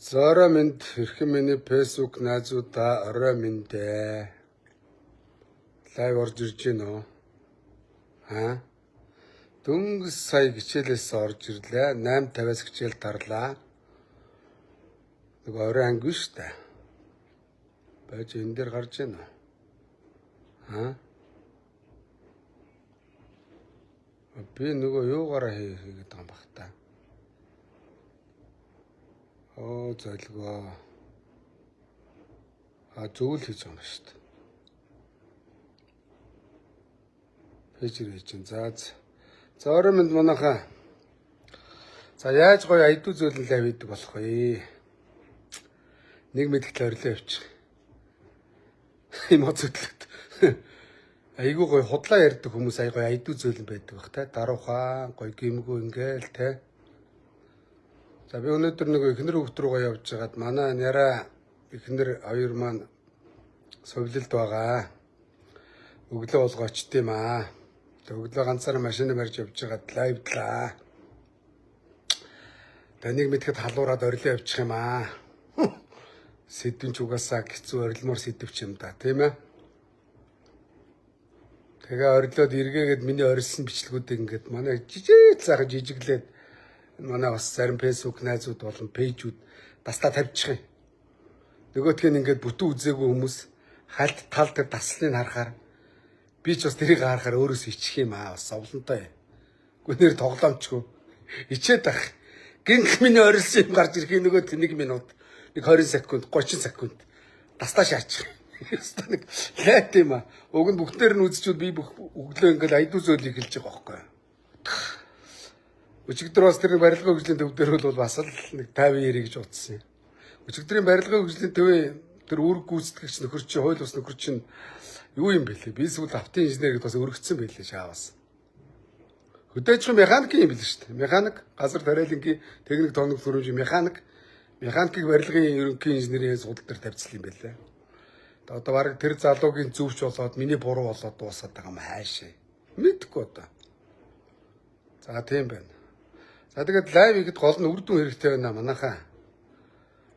За орой минь хэрхэн миний Facebook найзуудаа орой минь дээ. Live орж ирж гин үү? Аа? Дөнгөж сая хичээлээс орж ирлээ. 8:50-аас хичээл тарлаа. Нэг орой анги шүү дээ. Байж энэ дээр гарч гин үү? Аа? Би нөгөө юугаараа хийгээд байгаа юм бах та. Оо золгоо. А зөвл хийж байгаа юм шүү дээ. Пэйжэр хийж чинь. За за орой минь манайхаа. За яаж гоё айдуу зөөлөн лайв хийдэг болох вэ? Нэг мэдгэл орилоо явчих. Им хөтлөлт. Айгуу гоё худлаа ярьдаг хүмүүс ай гоё айдуу зөөлөн байдаг бах те. Даруухаа гоё гимгүү ингээл те. За би өнөөдөр нэг эхнэр хөвгт рүүгээ явж байгаад манай няраа эхнэр хоёр маань сувилалд байгаа. Өглөө болгоо очт юм аа. Тэг өглөө ганцаараа машин барьж явж байгаад лайвдлаа. Таныг мэдхэд халуураад орилоо явчих юм аа. Сэдвэн ч угаасаа хэцүү орилмоор сэдвч юм да, тийм ээ. Тэгээ орилоод эргээгээд миний орилсон бичлэгүүдийг ингээд манай жижиг сайхан жижиглээд манай бас зарим Facebook найзууд болон пэйжүүд дастаа тавьчих юм. Нөгөөх нь ингээд бүтэн үзээгүй хүмүүс хальт тал тэр таслыг харахаар би ч бас тэрийг харахаар өөрөөсөө ичих юм аа, бас зовлонтой. Гүнээр тоглоомчгүй. Ичээд ах. Гинх миний орилсон юм гарч ирэх нөгөө 1 минут, нэг 20 секунд, 30 секунд дастаа шаачих. Ёстой нэг лайт юм аа. Уг нь бүгдээр нь үзчихвэл би бүх өглөө ингээл айдуу зөөл эхэлж байгаа байхгүй. Өчигдөр бас тэр барилгын хөгжлийн төв дээр бол бас л нэг 50 90 гэж утсан юм. Өчигдрийн барилгын хөгжлийн төвийн тэр үүрэг гүйцэтгэгч нөхөр чинь, хууль бус нөхөр чинь юу юм бэлээ? Би сүүл автын инженер гэдээ бас өргөцсөн байлээ шаавас. Хөдөөжхөн механик юм бэл шүү дээ. Механик, газар тариалангийн техник тоног төрөмжийн механик, механикийг барилгын ерөнхий инженерийн судал дээр тавьчихсан юм байлээ. Одоо бараг тэр залуугийн зөвч болоод миний буруу болоод дуусаад байгаа юм хайшаа. Мэдхгүй одоо. За тийм байна. За тэгээд live хийхэд гол нь үр дүн хэрэгтэй байна манайхаа.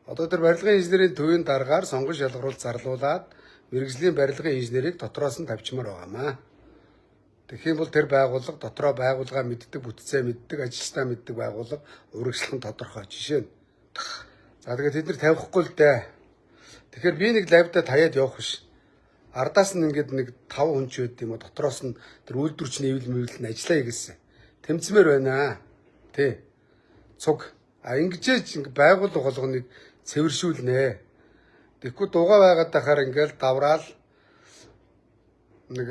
Одоо тэр барилгын инженерийн төвийн даргаар сонгон шалгаруулалт зарлуулад мэргэжлийн барилгын инженерийг дотроос нь тавьчмаар байгаамаа. Тэгэх юм бол тэр байгууллага дотроо байгууллага мэддэг, бүтцээ мэддэг, ажилчдаа мэддэг байгууллага урагшлах нь тодорхой жишээ нь. За тэгээд тэд нар тавихгүй л дээ. Тэгэхээр би нэг live даа таяад явах биш. Ардаас нь ингээд нэг 5 хүн ч байд юм уу, дотроос нь тэр үйлдвэрчний эвэл мэвэл нь ажиллаа гэсэн. Тэмцмээр байна. Тэ. Цуг. А ингэжээж ингээ байгууллага болгоныг цэвэршүүлнэ. Тэгэхгүй дугаа байгаад байхаар ингээл давраал нэг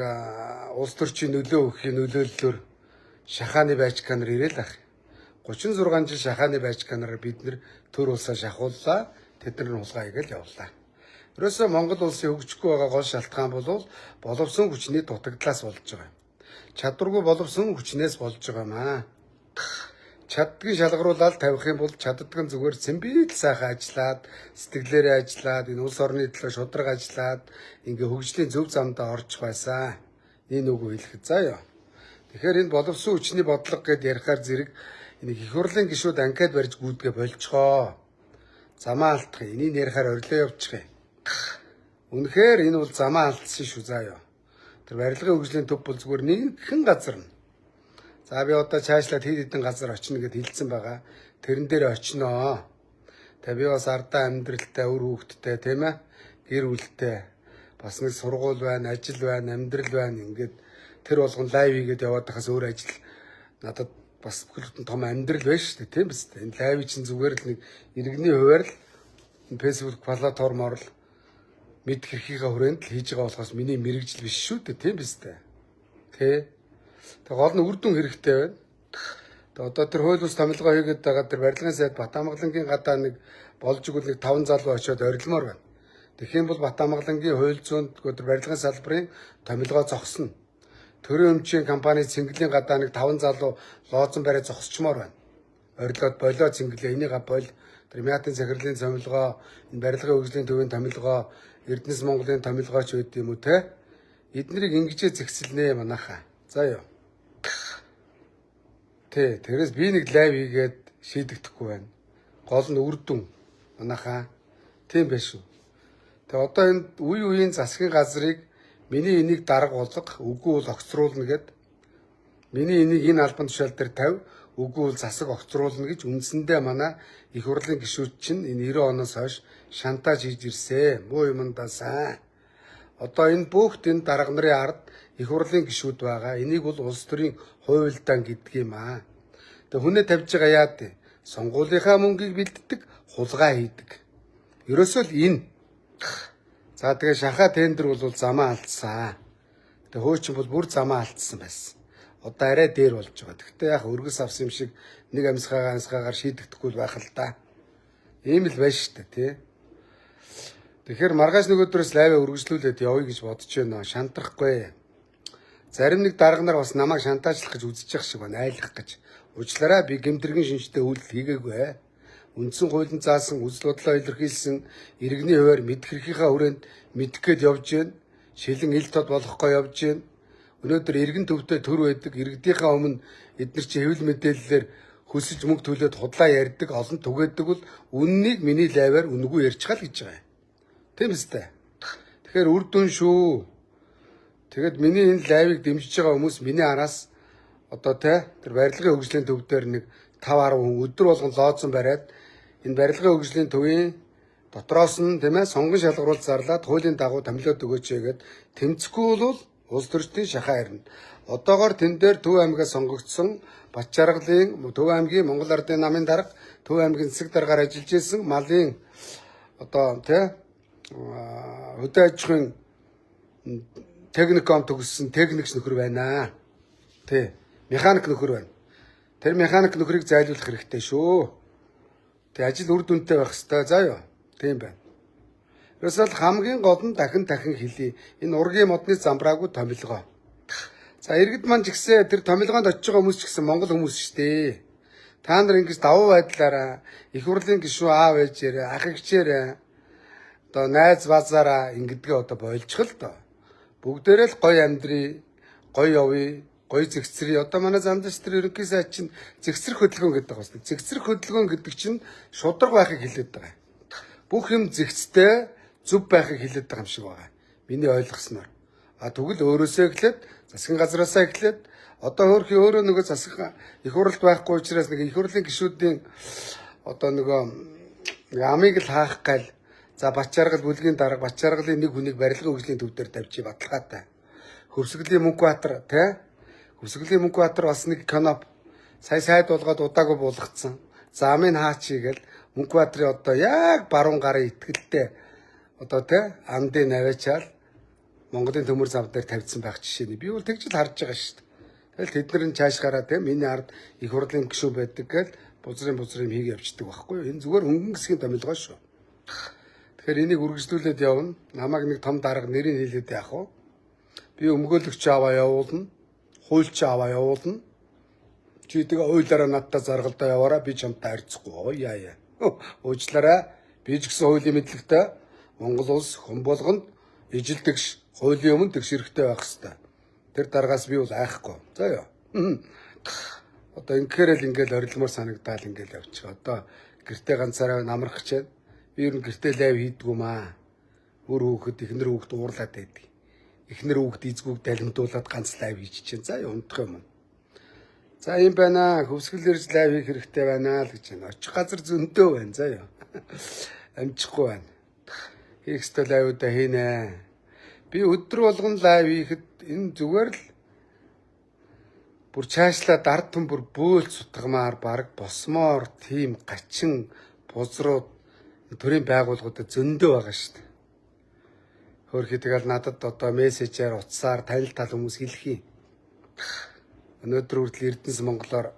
улс төрчийн нөлөө өгөхийн нөлөөллөөр шахааны байчка нар ирээл ах. 36 жил шахааны байчка нараар бид нэр төр улсаа шахууллаа. Тэд нар нь хулгай хийгээл явлаа. Ерөөсөө Монгол улсын хөгжихгүй байгаа гол шалтгаан бол боловсон хүчний дутагдлаас болж байгаа юм. Чадваргүй боловсон хүчнээс болж байгаа юм аа. Чаддгийг шалгаруулаад тавих юм бол чаддаг нь зүгээр цэмбил сайхан ажиллаад, сэтгэлээрээ ажиллаад, энэ улс орны төлөө шудраг ажиллаад ингээ хөгжлийн зөв замдаа орчих байсан. Энэ үгөө хэлэхэд заа ёо. Тэгэхээр энэ боловсон хүчний бодлого гэд ярихаар зэрэг энэ их хурлын гишүүд анкет барьж гүйдгээ болцгоо. Замаа алдах. Энийг ярихаар орилоо явчих юм. Үнэхээр энэ бол замаа алдсан шүү заа ёо. Тэр барилгын хөгжлийн төв бол зүгээр нэгэн газар нь. За би одоо цаашлаад хэд хэдэн газар очино гэд хэлсэн байгаа. Тэрэн дээр очиноо. Тэгээ би бас ардаа амьдралтай, үр хүүхэдтэй, тийм ээ? Гэр бүлтэй. Бас нэг сургууль байна, ажил байна, амьдрал байна. Ингээд тэр болгон live хийгээд яваад байхаас өөр ажил надад бас бүхэл бүтэн том амьдрал байна шүү дээ, тийм биз дээ. Энэ live чинь зүгээр л нэг иргэний хуваар л Facebook платформоор л мэд хэрхийнхээ хүрээнд л хийж байгаа болохоос миний мэрэгжил биш шүү дээ, тийм биз дээ. Тэ. Тэг гол нь үр дүн хэрэгтэй байна. Тэг одоо тэр хууль бус томилгоо хийгээд байгаа тэр барилгын сайд Батамгалангийн гадаа нэг болж игэл нэг 5 залуу очиод орилмоор байна. Тэгэх юм бол Батамгалангийн хууль зүйнд тэр барилгын салбарын томилгоо зогсно. Төрийн өмчийн компани цэнгэлийн гадаа нэг 5 залуу лоозон бариа зогсчмоор байна. Орилоод болоо цэнгэлээ энийга бол тэр Мятын захирлын томилгоо, энэ барилгын хөгжлийн төвийн томилгоо, Эрдэнэс Монголын томилгооч байд юм уу те? Эднэрийг ингэжээ зэгцэлнэ манайхаа. За ёо. Тэ, тэрээс би нэг live хийгээд шийдэгдэхгүй байна. Гол нь үр дүн. Манайхаа тийм байх шүү. Тэгээ одоо энэ үе үеийн засгийн газрыг миний энийг дарга болго, үгүй бол огцруулна гэд, миний энийг энэ албан тушаал дээр тавь, үгүй бол засаг огцруулна гэж үндсэндээ манай их хурлын гишүүд чинь энэ 90 оноос хойш шантаж хийж ирсэн. Муу юмдаа сайн. Одоо энэ бүгд энэ дарга нарын ард их хурлын гишүүд байгаа. Энийг бол улс төрийн хувилдаан гэдэг юм аа. Тэгээ хүнээ тавьж байгаа яад вэ? Сонгуулийнхаа мөнгийг бэлддэг, хулгай хийдэг. Ерөөсөө л энэ. За тэгээ шахаа тендер бол замаа алдсан. Тэгээ хөөчин бол бүр замаа алдсан байсан. Одоо арай дээр болж байгаа. Гэхдээ яг өргөс авсан юм шиг нэг амьсгаагаар шийдэгдэхгүй байх л да. Ийм л байна шүү дээ, тий. Тэгэхээр маргааш нөгөөдрөөс live аа үргэлжлүүлээд явъя гэж бодож байна. Шантрахгүй. Зарим нэг дарга нар бас намайг шантаачлах гэж үзэж явах шиг байна. Айлах гэж. Уучлаарай, би гэмтэргийн шинжтэй үйлдэл хийгээгүй. Үндсэн хуулинд заасан үзэл бодлоо илэрхийлсэн иргэний хувиар мэдэх эрхийнхаа хүрээнд мэдэх гээд явж байна. Шилэн ил тод болохгүй явж байна. Өнөөдөр иргэн төвтэй төр байдаг. Иргэдийнхаа өмнө эдгээр чи хэвлэл мэдээллээр хөсөж мөнгө төлөөд худлаа ярьдаг, олон түгээдэг бол үннийг миний live аар үнэгүй ярьчихал гэж байгаа юм. Тийм үстэй. Тэгэхээр үр дүн шүү. Тэгэд миний энэ live ыг дэмжиж байгаа хүмүүс миний араас одоо те тэр барилгын хөгжлийн төв дээр нэг 5 10 хүн өдөр болгон лоозон бариад энэ барилгын хөгжлийн төвийн дотроос нь тийм ээ сонгон шалгаруулалт зарлаад хуулийн дагуу томилоод өгөөч гээд тэмцэхгүй бол улс төрчдийн шахаа ирнэ. Одоогоор тэн дээр Төв аймгаас сонгогдсон Батчаргалын Төв аймгийн Монгол Ардын намын дарга, Төв аймгийн засаг даргаар ажиллаж исэн малын одоо тий хөдөө аж ахуйн техникум төгссөн техникч нөхөр байна. Тий. Механик нөхөр байна. Тэр механик нөхрийг зайлуулах хэрэгтэй шүү. Тэг ажил үр дүнтэй байх хэрэгтэй. За юу. Тийм байна. Ерөөсөө л хамгийн гол нь дахин дахин хэлье. Энэ ургийн модны замбраагүй томилгоо. За иргэд маань ч гэсэн тэр томилгоонд очиж байгаа хүмүүс ч гэсэн Монгол хүмүүс шүү дээ. Та нар ингэж давуу байдлаараа их хурлын гишүүн аав ээжээрээ, ах эгчээрээ одоо найз базаараа ингэдгээ одоо болчих л доо. Бүгдээрээ л гоё амьдрий, гоё явъя, гоё зэгцрий. Одоо манай замдас тэр ерөнхий сайд чинь зэгцрэх хөдөлгөөн гэдэг байгаа юм. Зэгцрэх хөдөлгөөн гэдэг чинь шударга байхыг хэлээд байгаа. Бүх юм зэгцтэй, зөв байхыг хэлээд байгаа юм шиг байгаа. Миний ойлгосноор. А тэгвэл өөрөөсөө эхлээд засгийн газраасаа эхлээд одоо хөөрхий өөрөө нөгөө засаг их хурлд байхгүй учраас нэг их хурлын гишүүдийн одоо нөгөө амыг л хаах гал. За Батчаргал бүлгийн дарга Батчаргалын нэг хүнийг барилгын хөгжлийн төв дээр тавьчих баталгаатай. Хөвсгөлийн Мөнхбаатар тий Хөвсгөлийн Мөнхбаатар бас нэг коноп сая сайд болгоод удаагүй буулгацсан. За амыг хаачи гэл Мөнхбаатарын одоо яг баруун гарын итгэлтэй одоо тий андын наваачаал Монголын төмөр зав дээр тавьдсан байх жишээ нь. Би бол тэгж л харж байгаа шүү дээ. Тэгэл тэд нар нь чаашгаараа тий миний ард их хурлын гишүүн байдаг гэл бузрын бузрын хийг явчихдаг байхгүй юу? Энэ зүгээр хөнгөн хэсгийн томилгоо шүү. Тэгэхээр энийг үргэлжлүүлээд явна. Намайг нэг том дарга нэрийг хэлээд яах вэ? Би өмгөөлөгч аваа явуулна. Хуульч аваа явуулна. Чи тэгээ уйлаараа надтай заргалдаа яваараа, би чамтай харьцахгүй. Яа яа. Уучлаарай. Би ч гэсэн хуулийн мэдлэгтэй. Монгол улс хүн болгонд ижил тэгш хуулийн өмнө тэгш хэрэгтэй байх хэвээр. Тэр даргаас би бол айхгүй. За ёо. Одоо ингэхээр л ингээл орилмоор санагдаал ингээл явчих. Одоо гэртээ ганцаараа намрах гэж байна. Би ер нь гэртээ live хийдгүү маа. Өөр хүүхэд, эхнэр хүүхэд уурлаад байдаг. Эхнэр хүүхэд эзгүүг далимдуулаад ганц live хийж чинь. За унтах юм. За юм байна. Хөвсгөл ирж live хийх хэрэгтэй байна л гэж байна. Очих газар зөндөө байна. За ёо. Амжихгүй байна. Хийх ёстой live уудаа хийнэ. Би өдөр болгон live хийхэд энэ зүгээр л бүр чаашлаад ард түн бүр бөөл сутгамаар баг босмоор тийм гачин бузрууд төрийн байгууллагуудад зөндөө байгаа шүү дээ. Хөөрхий тэгэл надад одоо мессежээр, утсаар танил тал хүмүүс хэлэх юм. Өнөөдөр хүртэл Эрдэнэс Монголоор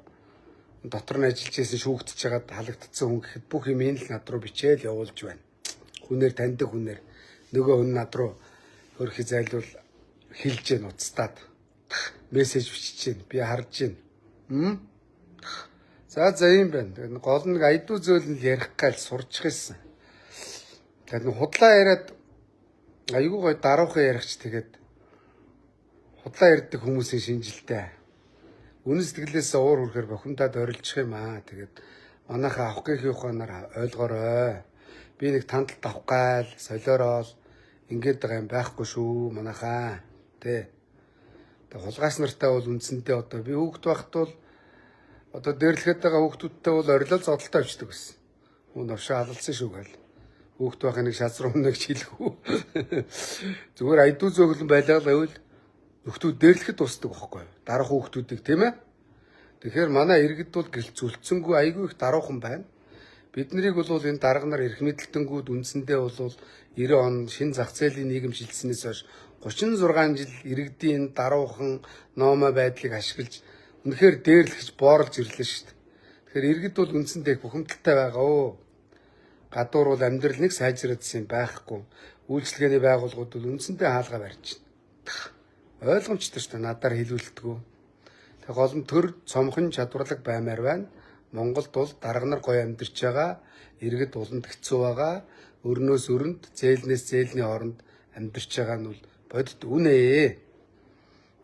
дотор нь ажиллаж исэн шүүгдэж байгаад халагдсан хүн гэхэд бүх юм л над руу бичээл явуулж байна. Хүнээр таньдаг хүнээр нөгөө хүн над руу хөөрхий зайлуул хэлж гэн уцтаад мессеж бичиж гэн, би харж гэн. За за юм байна. Тэгээд гол нэг айдуу зөөл нь ярих гал сурчих байсан. Тэгээд нэг худлаа яриад айгүй гой даруухан ярихч тэгээд худлаа ярьдаг хүмүүсийн шинжилтэй. Үнэн сэтгэлээс уур хүрхээр бухимдаад орилчих юм аа. Тэгээд манайхаа авах гэх ухаанаар ойлгоорой. Би нэг тандалт авах гайл, солиорол ингээд байгаа юм байхгүй шүү манайхаа. Тэ. Тэг хулгайч нартай бол үндсэндээ одоо би хүүхд байхад бол одоо дээрлэхэд байгаа хүүхдүүдтэй бол орилол зодолтой авчдаг байсан. Мөн новшоо алалсан шүү гээл. Хүүхд байх нэг шазруу нэг шилэхүү. Зүгээр айдуу зөөлөн байлаа л байвал нөхдүүд дээрлэхэд тусдаг байхгүй юу? Дарах хүүхдүүдийг тийм ээ. Тэгэхээр манай иргэд бол гэлцүүлцэнгүй айгүй их даруухан байна. Бид нарыг бол энэ дарга нар эрх мэдэлтэнгүүд үндсэндээ бол 90 он шинэ зах зээлийн нийгэм шилжсэнээс хойш 36 жил иргэдийн энэ даруухан номо байдлыг ашиглаж үнэхээр дээрлэхж боорлж ирлээ шүү дээ. Тэгэхээр иргэд бол үндсэндээ их бухимдалтай байгаа өө. Гадуур бол амьдрал нэг сайжраадсан юм байхгүй. Үйлчилгээний байгууллагууд бол үндсэндээ хаалгаа барьж байна. Ойлгомжтой шүү дээ, надаар хэлүүлдэггүй. Тэг гол нь төр цомхон чадварлаг баймаар байна. Монголд бол дарга нар гоё амьдарч байгаа, иргэд уланд хэцүү байгаа, өрнөөс өрөнд, зээлнээс зээлний хооронд амьдарч байгаа нь бол бодит үнэ.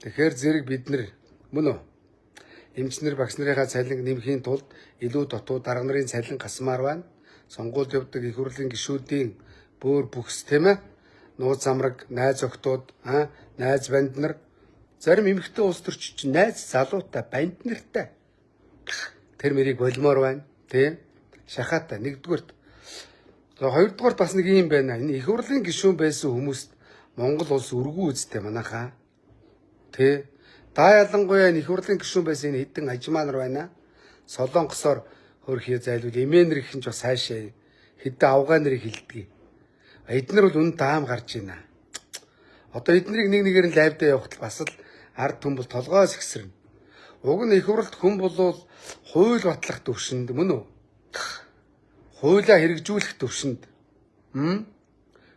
Тэгэхээр зэрэг бид нар мөн үү? Эмчнэр багш нарынхаа цалинг нэмхийн тулд илүү дутуу дарга нарын цалин гасмаар байна. Сонгуульд явдаг их хурлын гишүүдийн бөөр бүхс тийм ээ. Нууц замраг, найз охтууд, найз банд нар, зарим эмэгтэй улс төрч чинь найз залуутай, банд нартай. Тэр мэрийг болмоор байна. Тийм. Шахаатай нэгдүгüрт. За хоёрдугаарт бас нэг юм байна. Энэ их хурлын гишүүн байсан хүмүүст Монгол улс өргүү үзтэй манайхаа. Тэ. Да ялангуяа энэ их хурлын гишүүн байсан энэ хэдэн ажмаа нар байна. Солонгосоор хөрхий зайлвал эмээнэр их нь ч бас хайшаа хэдэн авгаа нарыг хилдэг. Эднэр бол үн даам гарч байна. Одоо эднэрийг нэг нэгээр нь лайвдаа явахад бас л ард түмэн бол толгоос ихсэрнэ. Уг нь их хурлд хүн болвол хууль батлах төвшөнд мөн үү? Хуулиа хэрэгжүүлэх төвшөнд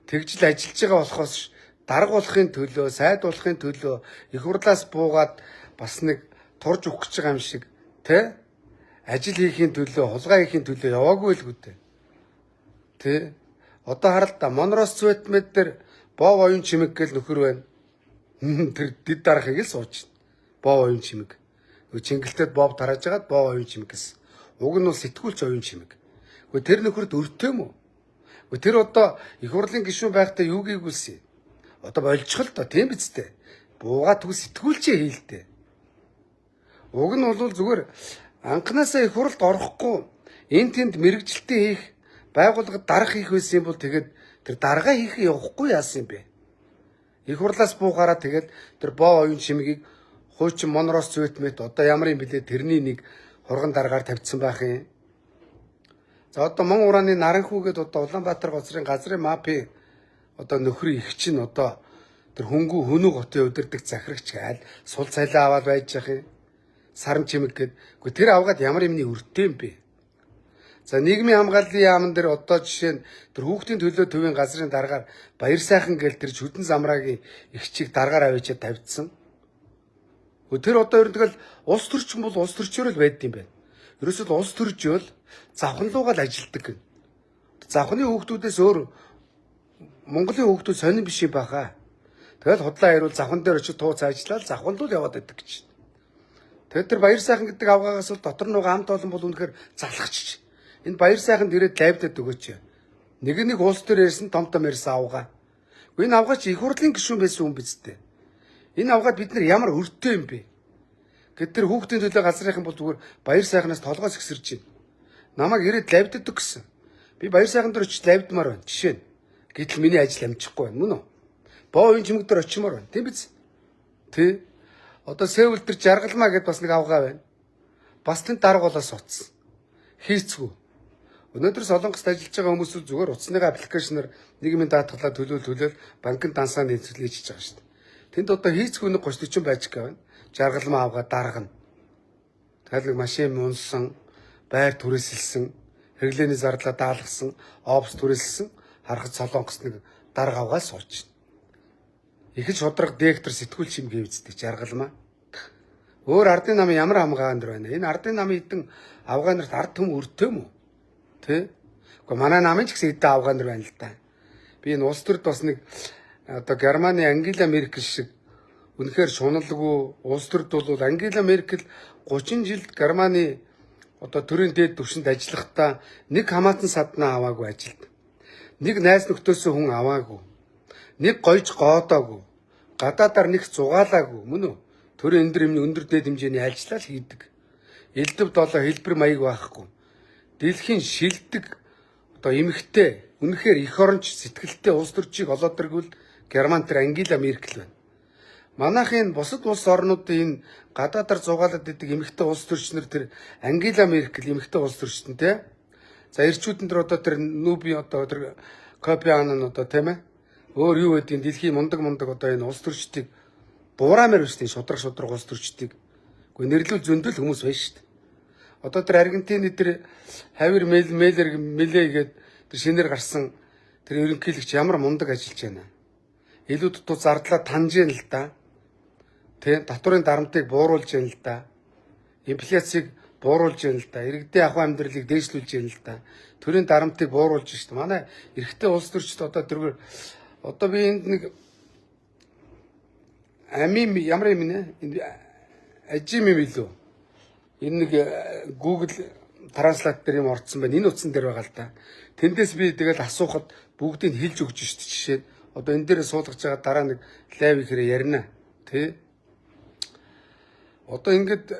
тэгжил ажиллаж байгаа болохоос дарга болохын төлөө, сайд болохын төлөө их хурлаас буугаад бас нэг турж өгөх гэж байгаа юм шиг тэ? Ажил хийхийн төлөө, хулгай хийхийн төлөө яваагүй л гүдэ. Тэ? Одоо харал та Монрос Цветмед дээр бов оюун чимэг гэл нөхөр байна. Тэр дид дарахыг л сууж байна. Бов оюун чимэг. Чингэлтэд бов тарааж хагаад бов оюун чимэг гэсэн. Уг нь бол сэтгүүлч оюун чимэг. Гэхдээ тэр нөхөрт өртөө юм уу? Тэр одоо их хурлын гишүүн байхдаа юу гийгүүлсэн юм? Одоо болчих л доо, тийм биз дээ. Буугаа түл сэтгүүлчээ хийлдэ. Уг нь бол зүгээр анханасаа их хурлд орохгүй энэ тэнд мэрэгжилтээ хийх, байгууллагад дарах хийх байсан юм бол тэгээд тэр даргаа хийх явахгүй яасан юм бэ? Их хурлаас буугаараа тэгээд тэр боо оюун чимгийг хуучин Монрос Цветмет одоо ямар юм бэлээ тэрний нэг хурган даргаар тавьдсан байх юм. За одоо мон урааны наранхүүгээд одоо Улаанбаатар гоцрын газрын мафи одоо нөхрийн их чинь одоо тэр хөнгүү хөнөө готын удирдаг захирагч гайл сул цалин аваад байж явах юм. Саран чимэг гээд. Гэхдээ тэр авгаад ямар юмны өртөө юм бэ? За нийгмийн хамгааллын яамн дээр одоо жишээ нь тэр хүүхдийн төлөө төвийн газрын даргаар Баяр сайхан гээл тэр шүдэн замраагийн эгчийг даргаар авчиад тавьдсан. Тэр одоо ер нь тэгэл улс төрчин бол улс төрчөөр л байдсан юм байна. Ерөөсөө л улс төржөөл завхан луугаал ажилдаг гэн. Завхны хүүхдүүдээс өөр Монголын хүүхдүүд сонин биш юм баха. Тэгэл худлаа хариул завхан дээр очиж тууц ажиллаад завхан луу яваад байдаг гэж. Тэгээд тэр Баяр сайхан гэдэг авгаагаас бол дотор нуга амт олон бол үнэхээр залхачих. Энэ Баяр сайханд ирээд лайвдад өгөөч. Нэг нэг улс төр ярьсан том том ярьсан авгаа. Энэ авгаа чи их хурлын гишүүн байсан хүн биз дээ. Энэ авгаад бид нар ямар өртөө юм бэ? Гэт тэр хүүхдийн төлөө газрынхан бол зүгээр Баяр сайхнаас толгоос ихсэрч байна. Намайг ирээд лайвдад гэсэн. Би Баяр сайхан дээр очиж лайвдмаар байна. Жишээ нь. Гэтэл миний ажил амжихгүй байна. Мөн үү? Боо энэ чимэг дээр очимоор байна. Тийм биз? Тэ. Одоо Сеул дээр жаргалмаа гэд бас нэг авгаа байна. Бас тэнд дарга болоо суудсан. Хийцгүй. Өнөөдөр Солонгост ажиллаж байгаа хүмүүс зүгээр утасныхаа аппликейшнаар нийгмийн даатгалаа төлөөл банкны дансаа нийцүүлж хийж байгаа шүү дээ. Тэнд одоо хийцгүй нэг 30 40 байж байгаа байна. Жаргалмаа авгаа даргана. Тэгэл нэг машин унсан, байр түрээсэлсэн, хэрэглээний зардлаа даалгасан, офс түрээсэлсэн, харахад Солонгост нэг дарга авгаа сууж. Их л шудраг директор сэтгүүлч юм гэвцдэг жаргалмаа. Өөр ардын намын ямар хамгаа өндөр байна. Энэ ардын намын хэдэн авгаа нарт ард түм өртөө юм уу? Тэ? Гэхдээ манай намын ч гэсэн хэдэн авгаа нар байна л да. Би энэ улс төрд бас нэг одоо Германы Ангела Меркель шиг үнэхээр шуналгүй улс төрд бол Ангела Меркель 30 жилд Германы одоо төрийн дээд түвшинд ажиллахдаа нэг хамаатан саднаа аваагүй ажилд. Нэг найз нөхдөөсөө хүн аваагүй. Нэг гойж гоодоогүй. Гадаадаар нэг зугаалаагүй мөн үү? Төрийн өндөр юмны өндөр дээд хэмжээний ажиллаа л хийдэг. Элдв долоо хэлбэр маяг байхгүй. Дэлхийн шилдэг одоо эмэгтэй үнэхээр эх оронч сэтгэлтэй улс төрчийг олоод иргвэл Герман тэр Ангела Меркель байна. Манайхын бусад улс орнуудын энэ гадаадаар зугаалаад идэг эмэгтэй улс төрчнөр тэр Ангела Меркель эмэгтэй улс төрчтөн те. За эрчүүдэн тэр одоо тэр Нүби одоо тэр Копиан нь одоо тийм ээ. Өөр юу гэдгийг дэлхийн мундаг мундаг одоо энэ улс төрчдийг бураамаар биш тийм шудраг шудраг улс төрчдийг. Гэхдээ нэрлүүл зөндөл хүмүүс байна шүү дээ. Одоо тэр Аргентины тэр Хавир Мел Мелер Меле гээд тэр шинээр гарсан тэр ерөнхийлөгч ямар мундаг ажиллаж байна. Илүү дутуу зардлаа таньж яана л да. Тэ татварын дарамтыг бууруулж яана л да. Инфляцийг бууруулж яана л да. Иргэдийн ахуй амьдралыг дээшлүүлж яана л да. Төрийн дарамтыг бууруулж шít. Манай эрэгтэй улс төрчд одоо тэргээр одоо би энд нэг амим ямар юм нэ? Ажим юм билүү? Энэ нэг Google Translate дээр юм орцсон байна. Энэ утсан дээр байгаа л да. Тэндээс би тэгэл асуухад бүгдийг хэлж өгч шít жишээ. Одоо энэ дээр суулгаж байгаа дараа нэг live ихээр ярина. Тэ? Одоо ингээд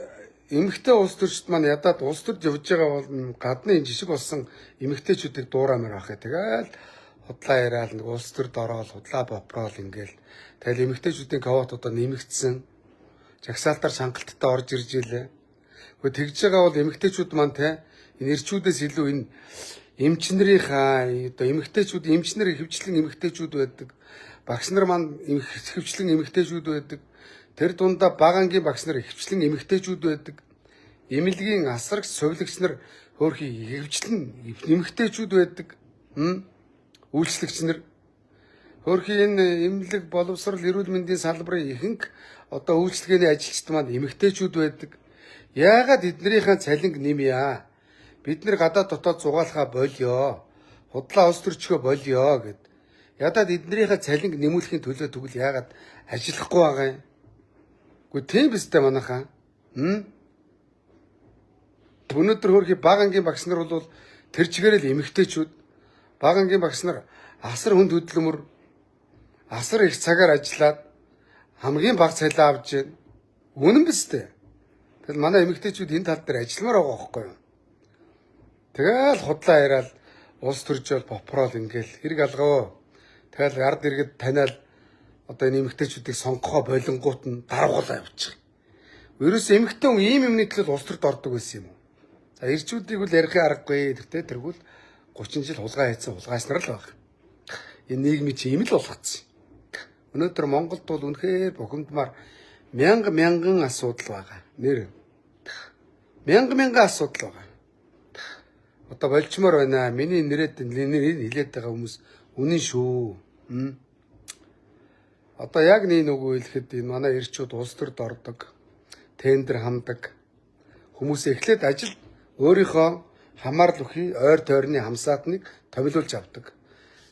эмэгтэй улс төрчд маань ядаад улс төрд явж байгаа бол гадны энэ жишг болсон эмэгтэйчүүдийг дуураамаар байх. Тэгэл худлаа яриад нэг улс төрд ороод худлаа бопроол ингээл тэгэл эмэгтэйчүүдийн квот одоо нэмэгдсэн. Жагсаалтаар шанхалттай орж ирж илээ. Гэхдээ тэгж байгаа бол эмэгтэйчүүд маань те энэ эрчүүдээс илүү энэ эмчнэрийнхаа одоо эмэгтэйчүүд эмчнэр хөвчлэн эмэгтэйчүүд байдаг. Багш нар маань хөвчлэн эмэгтэйчүүд байдаг. Тэр дундаа бага ангийн багш нар хөвчлэн эмэгтэйчүүд байдаг. Эмнэлгийн асрагч сувилагч нар хөөрхий хөвчлэн эмэгтэйчүүд байдаг. Үйлчлэгч нар хөөрхий энэ эмнэлэг боловсрал эрүүл мэндийн салбарын ихэнх одоо үйлчилгээний ажилчид маань эмэгтэйчүүд байдаг. Яагаад эднэрийнхээ цалинг нэмье? Бид нэр гадаад дотоод зугаалахаа болио. Худлаа улс төрчгөө болио гэд. Ядаад эднэрийнхээ цалинг нэмүүлэхийн төлөө тэгвэл яагаад ажиллахгүй байгаа юм? Үгүй тийм биз дээ манайхаа. Өнөөдөр хөөрхий бага ангийн багш нар бол тэр чигээрэл эмэгтэйчүүд бага ангийн багш нар асар хүнд хөдөлмөр асар их цагаар ажиллаад хамгийн бага цалин авч байна. Үнэн биз дээ. Тэгэл манай эмэгтэйчүүд энэ тал дээр ажилламаар байгаа байхгүй юу? Тэгэл худлаа яриад улс төржөөл попрол ингээл хэрэг алгав. Тэгэл ард иргэд таниал одоо энэ эмэгтэйчүүдийг сонгохоо болонгууд нь даргуулаа явчих. Ерөөс эмэгтэй хүн ийм юмны төлөө улс төрд ордог байсан юм уу? За эрчүүдийг үл ярихын аргагүй тэртээ тэргүүл 30 жил хулгай хийсэн хулгайснар л баг. Энэ нийгмийн чи юм л болгоцсон. Өнөөдөр Монголд бол үнэхээр бухимдмаар мянга мянган асуудал байгаа. Нэр мянга мянган асуудал байгаа. Одоо болчмоор байна. Миний нэрэд нэр хилээд байгаа хүмүүс үнэн шүү. Одоо яг нэг нөгөө хэлэхэд энэ манай эрчүүд улс төрд ордог, тендер хамдаг хүмүүс эхлээд ажил өөрийнхөө хамаарал бүхий ойр тойрны хамсаатныг томилуулж авдаг.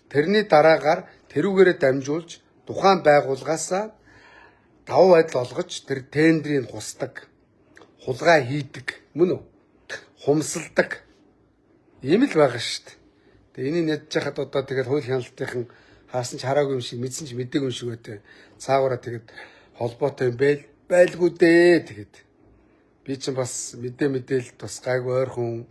Тэрний дараагаар тэрүүгээрээ дамжуулж тухайн байгууллагаасаа давуу байдал олгож тэр тендрийг хусдаг, хулгай хийдэг, мөн үү? Хумсалдаг. Ийм л байгаа шүү дээ. Тэгээ энийг ядж хахад одоо тэгээд хууль хяналтынхан хаасан ч хараагүй юм шиг мэдсэн ч мдээгүй юм шиг байдаг. Цаагаараа тэгээд холбоотой юм байл байлгүй дээ тэгээд. Би чинь бас мэдээ мэдээл бас гайгүй ойрхон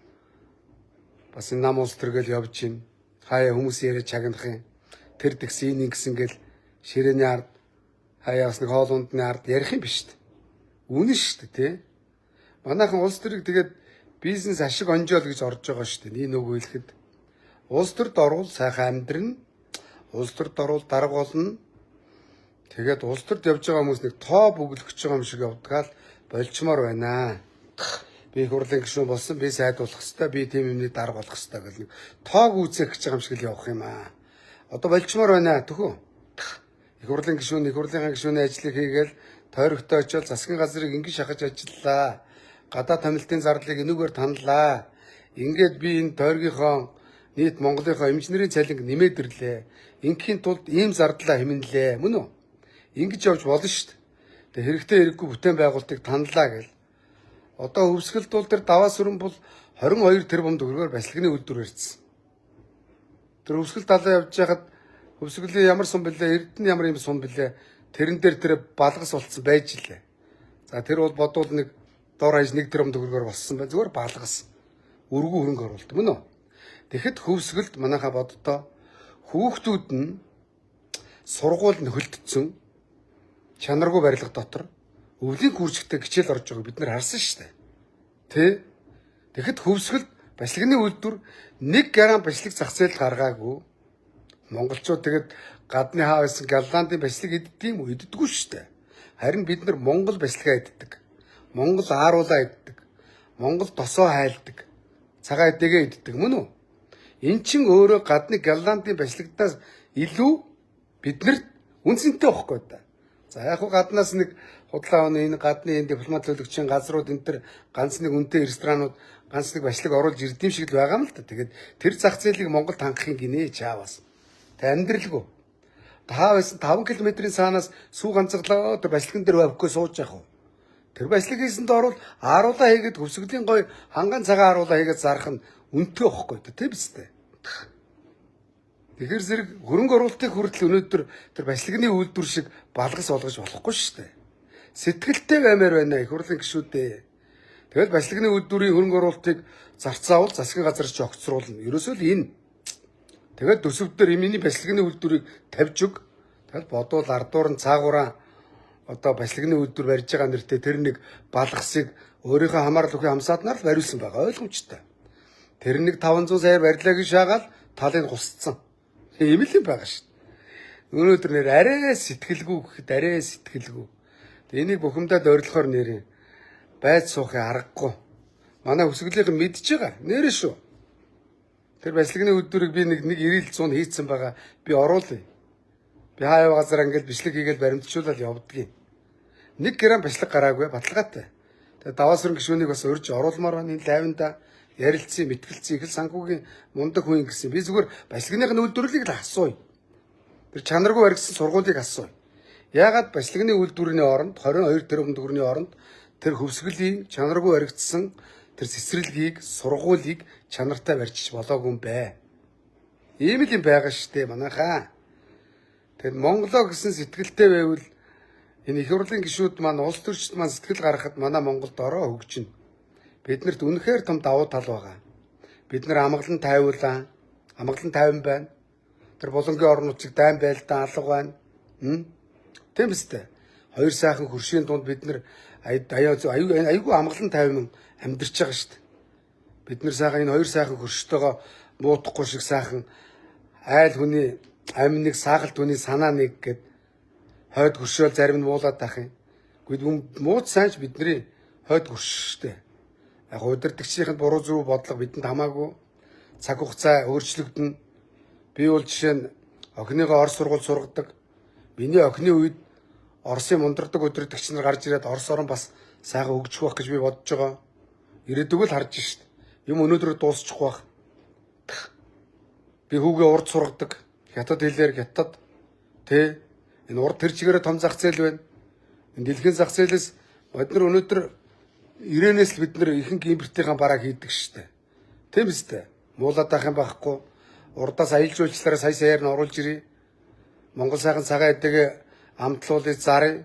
бас энэ нам улс төргөл явж гин. Хаяа хүмүүс яриа чагнах юм. Тэр тэгсэн энэ ингэсэн гэл ширээний ард хаяа бас нэг хоол ундны ард ярих юм биш үү? Үнэн шүү дээ тий. Манайхан улс төрийг тэгээд бизнес ашиг онжоол гэж орж байгаа шүү дээ. Нэг нөгөө хэлэхэд улс төрд орвол сайхан амьдрна. Улс төрд орвол дарга болно. Тэгээд улс төрд явж байгаа хүмүүс нэг тоо бөглөх гэж байгаа юм шиг явдгаал болчмоор байна. Би их хурлын гишүүн болсон, би сайд болох хэвээр, би тийм юмны дарга болох хэвээр гэл нэг тоог үүсгэх гэж байгаа юм шиг л явах юм аа. Одоо болчмоор байна төхөө. Их хурлын гишүүн, их хурлын гишүүний ажлыг хийгээл тойрогтой очиод засгийн газрыг ингэж шахаж ажиллалаа. Гадаа томилтын зардлыг энүүгээр таналаа. Ингээд би энэ тойргийнхоо нийт Монголынхоо эмчнэрийн цалинг нэмээд ирлээ. Ингээхийн тулд ийм зардлаа хэмнэлээ. Мөн үү? Ингэж явж болно шүү дээ. Тэгээ хэрэгтэй хэрэггүй бүтээн байгуулалтыг таналаа гэл. Одоо хөвсгөл тул тэр даваа сүрэн бол 22 тэрбум төгрөгөөр барилгын үйлдвэр барьсан. Тэр Хөвсгөл далаа явж байхад Хөвсгөлийн ямар сум бэлээ, Эрдэнэ ямар юм сум бэлээ. Тэрэн дээр тэр балгас болцсон байж лээ. За тэр бол бодвол нэг дор хаяж 1 тэрбум төгрөгөөр болсон байна. Зүгээр балгас. Өргөн хөрөнгө оруулалт мөн үү? Тэгэхэд Хөвсгөлд манайхаа боддоо хүүхдүүд нь сургууль нөхөлдсөн чанаргүй барилга дотор өвлийн курстэй хичээл орж байгааг бид нар харсан шүү дээ. Тэ? Тэгэхэд Хөвсгөлд башлагны үйлдвэр 1 грамм башлаг зах зээлд гаргаагүй. Монголчууд тэгэд гадны хаа байсан Голландын башлаг иддэг юм уу? Иддэггүй шүү дээ. Харин бид нар Монгол башлагаа иддэг. Монгол ааруулаа иддэг. Монгол тосоо хайлдаг. Цагаан эдэгээ иддэг мөн үү? Эн чин өөрөө гадны Голландын башлагтаас илүү биднэрт үнцэнтэй байхгүй да. За яг хуу гаднаас нэг худлаа оны энэ гадны энэ дипломат төлөгчийн газрууд энэ төр ганц нэг үнэтэй ресторанууд ганц нэг башлаг оруулж ирдэм шиг л байгаа юм л та. Тэгээд тэр зах зээлийг Монголд хангахын гинэ чаавас. Тэг амьдралгүй. Та байсан 5 км-ийн цаанаас сүү ганцглаа тэр башлагн дээр авахгүй сууж явах уу? Тэр башлаг хийсэнд орвол ааруулаа хийгээд Хөвсгөлийн гой ханган цагаан ааруулаа хийгээд зарах нь үнэтэй байхгүй да, тийм биз дээ. Тэгэхээр зэрэг хөрөнгө оруулалтыг хүртэл өнөөдөр тэр башлагны үйлдвэр шиг балгас болгож болохгүй шүү дээ. Сэтгэлтэй баймаар байна их хурлын гишүүдээ. Тэгэл башлагны үйлдвэрийн хөрөнгө оруулалтыг зарцаавал засгийн газар чи огцруулна. Ерөөсөө л энэ. Тэгэл төсөв дээр миний башлагны үйлдвэрийг тавьж өг. Тэгэл бодвол ардуур нь цаагаараа одоо башлагны үйлдвэр барьж байгаа нэртэй тэр нэг балгасыг өөрийнхөө хамаарал бүхий хамсааднаар л бариулсан байгаа ойлгомжтой. Тэр нэг 500 саяар барьлаа гэж шаагаал талыг гусцсан. Ийм л юм байгаа шүү дээ. Өнөөдөр нэр арай сэтгэлгүй гэхэд арай сэтгэлгүй. Тэг энийг бухимдаад ойрлохоор нэрээ байц суухын аргагүй. Манай Хөвсгөлийнхэн мэдж байгаа. Нэрээ шүү. Тэр башлагны үйлдвэрийг би нэг 90 100 хийцэн байгаа. Би оруулъя. Би хаяа газар ингээл бичлэг хийгээл баримтжуулаад явдгийг. 1 грамм башлаг гараагүй баталгаатай. Тэгээ даваасран гишүүнийг бас урьж оруулмаар байна. Энэ лайванда ярилцсан, мэтгэлцсэн их л санхүүгийн мундаг хүн гэсэн. Би зүгээр башлагных нь үйлдвэрлэлийг л асууя. Тэр чанаргүй баригдсан сургуулийг асууя. Яагаад башлагны үйлдвэрийн оронд 22 тэрбум төгрөгийн оронд тэр Хөвсгөлийн чанаргүй баригдсан тэр цэцэрлэгийг, сургуулийг чанартай барьчих болоогүй юм бэ? Ийм л юм байгаа штэ манайхаа. Тэгэд Монголоо гэсэн сэтгэлтэй байвал энэ их хурлын гишүүд маань улс төрчд маань сэтгэл гаргахад манай Монголд ороо хөгжинэ. Биднэрт үнэхээр том давуу тал байгаа. Бид нар амгалан тайвуулаа. Амгалан тайван байна. Тэр булангийн орон нутгийг дайн байлдаан алга байна. Тийм биз дээ. Хоёр сайхан хөршийн дунд бид нар аюу амгалан тайван амьдарч байгаа шүү дээ. Бид нар сайхан энэ хоёр сайхан хөрштэйгоо муудахгүй шиг сайхан айл хүний амь нэг сагалт хүний санаа нэг гэд хойд хөршөөл зарим нь муулаад байх юм. Гэхдээ мууд сайнч бидний хойд хөрш шүү дээ. Яг удирдагчдын буруу зүрх бодлого бидэнд хамаагүй. Цаг хугацаа өөрчлөгдөнө. Би бол жишээ нь охиныгоо Орос сургууль сургадаг. Миний охины үед Оросын мундардаг удирдагч нар гарч ирээд Орос орон бас сайхан хөгжих байх гэж би бодож байгаа. Ирээдүг л харж шít. Юм өнөөдөр дуусчих байх. Би хүүгээ урд сургадаг. Хятад хэлээр хятад тэ энэ урд тэр чигээрээ том зах зээл байна. Энэ дэлхийн зах зээлээс бид нар өнөөдөр ирээнээс л бид нар ихэнх импортынхаа барааг хийдэг штэ. Тийм үстэй. Муулаад байх юм байхгүй. Урдаас аялал жуулчлалаараа сая саяар нь оруулж ирье. Монгол сайхан цагаан эдэгээ амтлуулъя заръя.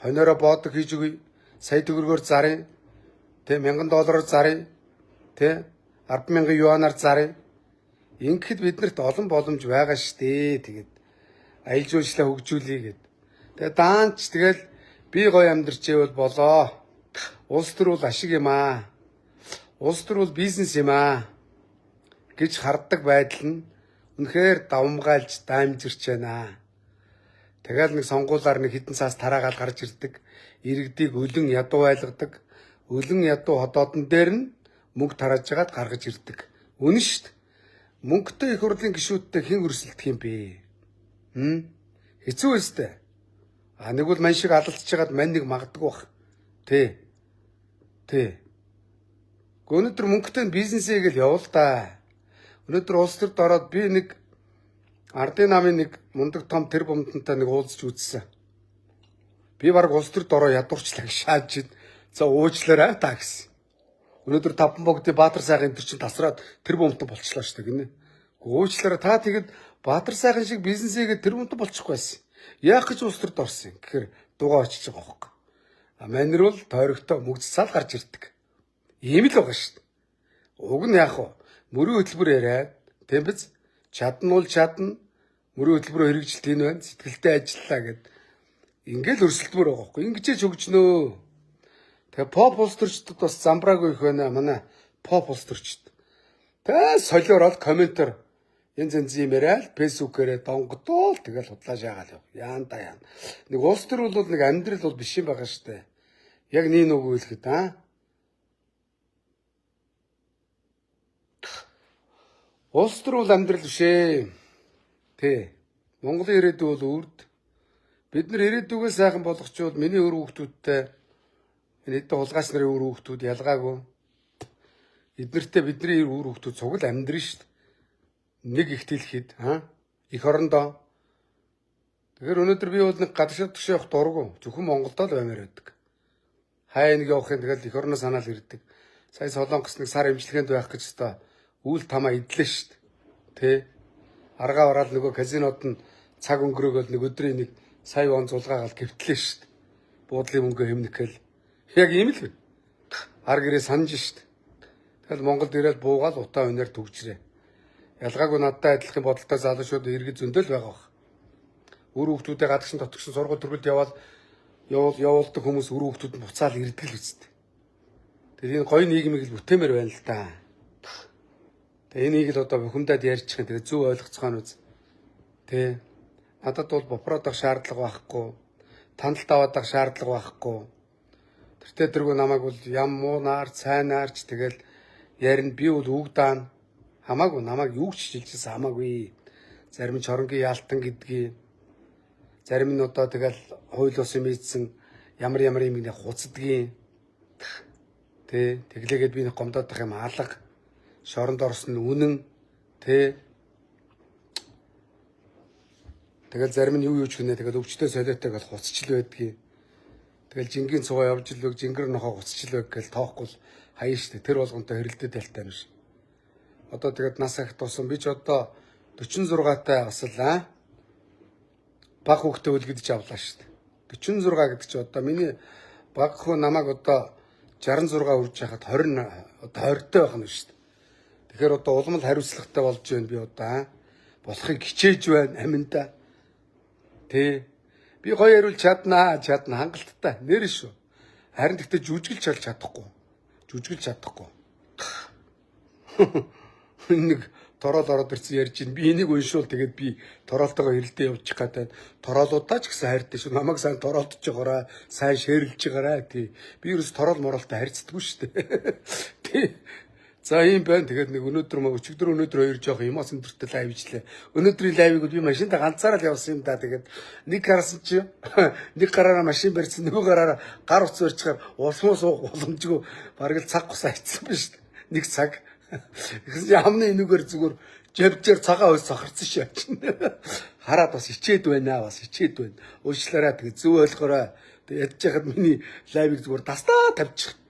Хониороо боодог хийж өгье. Сая төгрөгөөр заръя. Тэ 1000 доллараар заръя. Тэ 100000 юанаар заръя. Ингэхэд биднэрт олон боломж байгаа штэ. Тэгээд аялал жуулчлалаа хөгжүүлье гэд. Тэгээд даанч тэгэл би гоё амьдарч ивэл болоо. Улс төр бол ашиг юм аа. Улс төр бол бизнес юм аа гэж харддаг байдал нь үнэхээр давмгаалж даамжирч байна. Тэгэл нэг сонгуулаар нэг хитэн цаас тараагаал гарч ирдэг. Иргэдийг өлөн ядуу байлгадаг. Өлөн ядуу ходоодон дээр нь мөнгө тарааж жагаад гаргаж ирдэг. Үнэн шүү дээ. Мөнгөтэй их хурлын гишүүдтэй хэн өрсөлдөх юм бэ? Хэцүү өстэй. А нэг бол мань шиг алалцж хагаад мань нэг магадгүй бах. Тэ. Тэ. Өнөөдөр мөнгөтэй бизнесээ гэл явуул та. Өнөөдөр улс төрд ороод би нэг ардын намын нэг мундаг том тэр бомдонтой нэг уулзч үзсэн. Би баг улс төрд ороо ядуурчлаа гэж шааж ин. За уучлаарай та гэсэн. Өнөөдөр таван богдын Баатар сайхан энэ төр чинь тасраад тэр бомтон болчлоо шүү дээ гинэ. Уучлаарай та тэгэд Баатар сайхан шиг бизнесээгээ тэр мундаг болчихгүй байсан. Яах гэж улс төрд орсон юм гэхээр дугаа очиж байгаа хөөхгүй. А манер бол тойрогтой мөгц цал гарч ирдэг. Ийм л байгаа шүү дээ. Уг нь яах вэ? Мөрийн хөтөлбөр яриад тийм биз? Чадна бол чадна. Мөрийн хөтөлбөрөөр хэрэгжилт энэ байна. Сэтгэлтэй ажиллаа гэд ингээл өрсөлдмөр байгаа хөөхгүй. Ингэж ч хөгжнөө. Тэгээ поп улс төрчдөд бас замбраагүй их байна. Манай поп улс төрчд. Тэгээ солиорол комментор янз янз юм яриад фэйсбүүкээрээ донгодоол тэгэл худлаа шаагаал яв. Яан да яан. Нэг улс төр бол нэг амьдрал бол биш юм байгаа штэ. Яг нэг нүгүү хэлэхэд аа. Улс төр бол амьдрал биш ээ. Тэ. Монголын ирээдүй бол үрд. Бид нар ирээдүгөө сайхан болгочвол миний өр хүүхдүүдтэй энэ хэдэн хулгайч нарын үр хүүхдүүд ялгаагүй. Эднэртэй бидний үр хүүхдүүд цуг л амьдрын шүү дээ. Нэг их дэлхийд аа эх орондоо. Тэгэхээр өнөөдөр би бол нэг гадагшаа төгшөө явах дургу. Зөвхөн Монголдо л баймаар байдаг. Хаяа нэг явах юм тэгэл эх орноо санаал ирдэг. Сая Солонгос нэг сар имчилгээнд байх гэж өстой үйл тамаа идлээ шүү дээ. Тэ. Аргаа бараал нөгөө казинод нь цаг өнгөрөөгөл нэг өдрийн нэг сая вон зулгаагаал гівтлээ шүү дээ. Буудлын мөнгө хэмнэхэл. Яг ийм л байна. Ар гэрээ санаж шүү дээ. Тэгэл Монголд ирээд буугаал утаа өнөр түгжрээ. Ялгаагүй надтай адилхан бодолтой залуучууд иргэд зөндөл байгаа бах. Үр хүүхдүүдээ гадагшин дотгошин сургууль төрөлд яваал явуулдаг хүмүүс үр хүүхдүүд нь буцаал ирдэг л үсттэй. Тэгээд энэ гоё нийгмийг л бүтээмээр байна л да. Тэгээ энийг л одоо бухимдаад ярьчих юм. Тэгээ зөв ойлгоцгоо үз. Тэ. Надад бол бопроод авах шаардлага байхгүй. Таналт аваад авах шаардлага байхгүй. Тэртээ тэргүй намайг бол ям муу наар цайнаар ч тэгэл ярина. Би бол үг даана. Хамаагүй намайг юу ч жилжсэн хамаагүй. Зарим нь чоронгийн яалтан гэдгийг, зарим нь одоо тэгэл хууль ус юм ийдсэн ямар ямар юм нэг хуцдгийн. Тэ. Тэглээгээд би нэг гомдоод байх юм алга. Шоронд орсон нь үнэн. Тэ. Тэгэл зарим нь юу юу ч гинэ тэгэл өвчтөй солиотой гэл хуцчил байдгийг. Тэгэл жингийн цугаа явж л үг, жингэр нохоо хуцчил байг гэл тоохгүй л хаяа штэ. Тэр болгонтой хэрэлдээд ялтай юм шиг. Одоо тэгээд нас ахт тусан би ч одоо 46 таа бас л аа баг хүүхдээ үлгэдэж авлаа штэ. 46 гэдэг чи одоо миний баг хүү намайг одоо 66 үрж яхад 20 одоо 20 таа байх нь штэ. Тэгэхээр одоо улам л хариуцлагатай болж байна би одоо болохыг хичээж байна аминда. Тэ. Би гоё яриул чаднаа, чадна хангалттай. Нэр шүү. Харин тэгтээ жүжиглж чалж чадахгүй. Жүжиглж чадахгүй. Нэг тороол ороод ирсэн ярьж байна. Би энийг уншуул тэгээд би тороолтойгоо хэрэлдээ явуучих гэдэг. Тороолуудаа ч гэсэн хайртай шүү. Намайг сайн тороолдож байгаараа, сайн шээрлж байгаараа тий. Би ерөөс тороол мороолтой харьцдаггүй шүү дээ. Тий. За ийм байна. Тэгээд нэг өнөөдөр мө өчигдөр өнөөдөр хоёр жоох эмоц өндөртэй лайв ичлээ. Өнөөдрийн лайвыг би машинда ганцаараа л явсан юм да. Тэгээд нэг гарсан чи нэг гараараа машин барьсан, нөгөө гараараа гар утас барьчихаар улмуу суух боломжгүй бараг л цаг гус айцсан ба шүү дээ. Нэг цаг. Тэгсэн чи амны энүүгээр зүгээр жавжээр цагаан хойс сохорсон шээ. Хараад бас хичээд байна, бас хичээд байна. Уучлаарай тэгээд зөв ойлгоорой. Тэгээд ядж яхад миний лайвыг зүгээр дастаа тавьчих.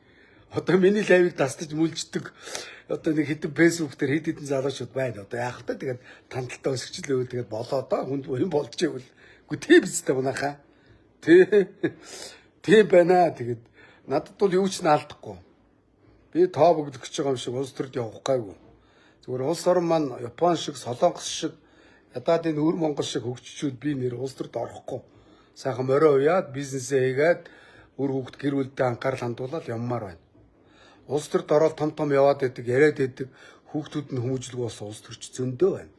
Одоо миний лайвыг дастаж мүлждэг одоо нэг хэдэн фэйсбүүк дээр хэд хэдэн залуучууд байна. Одоо яах вэ? Тэгээд тандалтай өсгчлээ тэгээд болоо доо хүнд юм болж ивэл. Үгүй тийм биз дээ манайхаа. Тий. Тийм байна. Тэгээд надад бол юу ч наалдахгүй. Би тоо бөглөх гэж байгаа юм шиг улс төрд явах гайгүй. Зүгээр улс орон маань Япон шиг, Солонгос шиг, ядаад энэ өвөр Монгол шиг хөгжчүүд би нэр улс төрд орохгүй. Сайхан морио уяад, бизнесээ хийгээд үр хүүхд гэр бүлдээ анхаарал хандуулаад явмаар байна. Улс төрд ороод том том яваад байдаг, яриад байдаг хүүхдүүд нь хүмүүжлэг болсон улс төрч зөндөө байна.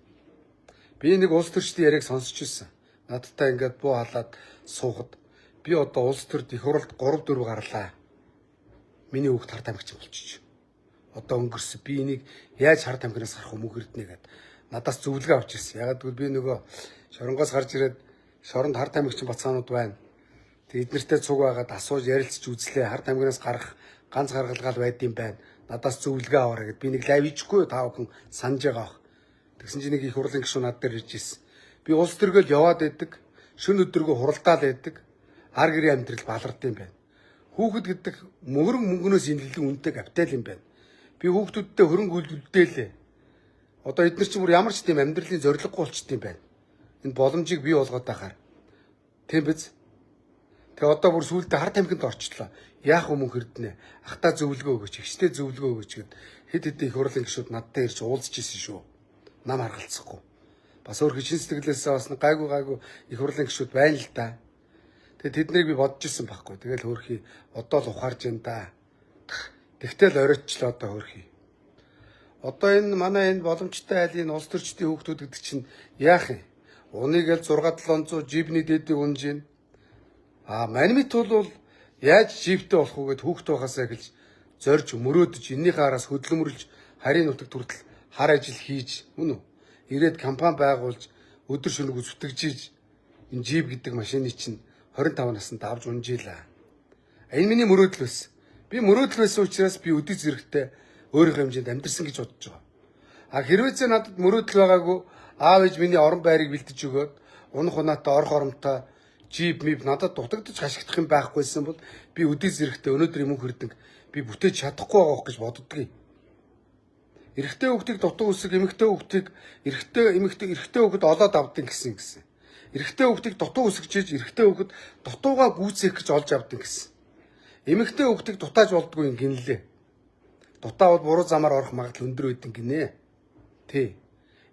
Би нэг улс төрчдийн яриаг сонсч ирсэн. Надтай ингээд буу халаад суухад би одоо улс төрд их хуралд 3 4 гарлаа. Миний хүүхд хар тамхич болчих. Одоо өнгөрсөн. Би энийг яаж хар тамхинаас гарах юм мөнх эрдэнэ гэд надаас зөвлөгөө авч ирсэн. Ягаад гэвэл би нөгөө шоронгоос гарч ирээд шоронд хар тамхичин бацаанууд байна. Тэг эднэртэй цуг байгаад асууж ярилцж үзлээ. Хар тамхинаас гарах ганц гаргалгаал байдсан байна. Надаас зөвлөгөө аваарай гэд би нэг лайв хийчихгүй та бүхэн санаж байгаа бах. Тэгсэн чинь нэг их хурлын гишүүн над дээр ирж ирсэн. Би улс төргөөл яваад байдаг. Шөнө өдөргөө хуралдаал байдаг. Ар гэрийн амьдрал балард юм байна. Хүүхэд гэдэг мөрөн мөнгнөөс илүү үнэтэй капитал юм байна. Би хүүхдүүдтэй хөрөнгө үлдээлээ. Одоо эдгээр чинь бүр ямар ч тийм амьдралын зорилгогүй болчт юм байна. Энэ боломжийг бий болгоод байхаар. Тийм биз? Тэгээ одоо бүр сүүлдээ хар тамхинд орчлоо. Яах вэ мөнх эрдэнэ? Ахтаа зөвлөгөө өгөөч, эгчтэй зөвлөгөө өгөөч гэд хэд хэдэн их хурлын гишүүд надтай ирж уулзч ирсэн шүү. Нам харгалцахгүй. Бас өөр хичин сэтгэлээсээ бас гайгүй гайгүй их хурлын гишүүд байна л да. Тэгээ тэднийг би бодож ирсэн байхгүй. Тэгэл хөөрхий одоо л ухаарж энэ да. Тэгтэл оройтчлоо одоо хөөрхий. Одоо энэ манай энэ боломжтой айлын улс төрчдийн хүүхдүүд гэдэг чинь яах юм? Уныг л 6 700 жибний дээдийг унж гин. А манимит бол яаж жиптэй болох уу гэд хүүхд байхасаа эхэлж зорж мөрөөдөж эннийхээ араас хөдөлмөрлж харийн нутаг хүртэл хар ажил хийж мөн үү? Ирээд компани байгуулж өдөр шөнөгүй зүтгэжиж энэ жип гэдэг машины чинь 25 наснд авч унжийлаа. Энэ миний мөрөөдөл байсан. Би мөрөөдөл байсан учраас би өдөө зэрэгтэй өөрийнхөө хэмжээнд амьдрсан гэж бодож байгаа. А хэрвээ зэ надад мөрөөдөл байгаагүй аав ээж миний орон байрыг бэлдэж өгөөд унах унаатай орох оромтой жип мип надад дутагдаж хашигдах юм байхгүйсэн бол би өдөө зэрэгтэй өнөөдрийн мөнх эрдэнэ би бүтээж чадахгүй байгаа гэж боддгийг. Эрэгтэй хүүхдийг дутуу үсэг, эмэгтэй хүүхдийг эрэгтэй эмэгтэй эрэгтэй хүүхэд олоод авдаг гэсэн гэсэн. Эрэгтэй хүүхдийг дутуу үсгэж иж эрэгтэй хүүхэд дутуугаа гүйцээх гэж олж авдаг гэсэн. Эмэгтэй хүүхдийг дутааж болдгүй юм гинлээ. Дутаа бол буруу замаар орох магадлал өндөр байдаг гинэ. Тий.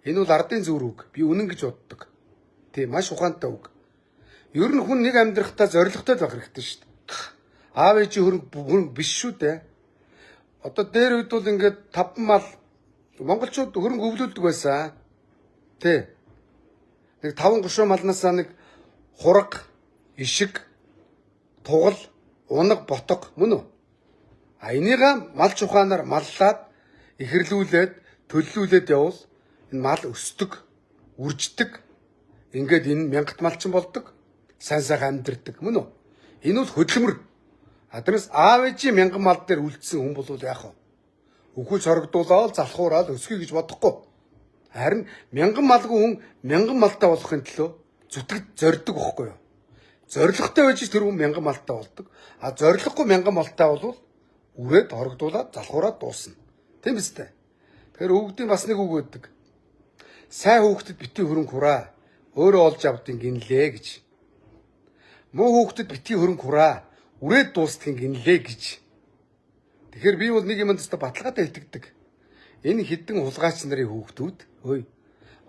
Энэ бол ардын зүр үг. Би үнэн гэж боддог. Тий, маш ухаантай үг. Ер нь хүн нэг амьдрахдаа зоригтой л байх хэрэгтэй шүү дээ. Аав ээжийн хөрөнгө биш шүү дээ. Одоо дээр үед бол ингээд 5 мал монголчууд хөрөнгө өвлүүлдэг байсан. Тий. Нэг 5 гушуун малнаасаа нэг хураг, ишиг, тугал, унаг, ботог мөн үү? А энийгээ мал чухаанаар маллаад ихэрлүүлээд төллүүлээд явбал энэ мал өсдөг, үрждэг. Ингээд энэ мянгат малчин болдог. Сайн сайхан амьдэрдэг мөн үү? Энэ бол хөдөлмөр. А тэрнээс аав ээжийн мянган мал дээр үлдсэн хүн бол яах вэ? Үхэл сорогдуулаад залхуураад өсгөе гэж бодохгүй. Харин мянган малгүй хүн мянган малтай болохын төлөө зүтгэж зорддог байхгүй юу? Зоригтой байж тэр хүн мянган малтай болдог. А зориггүй мянган малтай болвол үрээд хорогдуулаад залхуураад дуусна. Тийм биз дээ. Тэгэхээр өвгдийн бас нэг үг өгдөг. Сайн хүүхдэд битгий хөрөнгө хураа. Өөрөө олж авдیں гинлээ гэж. Муу хүүхдэд битгий хөрөнгө хураа. Үрээд дуустдаг гинлээ гэж. Тэгэхээр би бол нэг юмд өстө баталгаатай итгэдэг. Энэ хідэн хулгайч нарын хүүхдүүд ой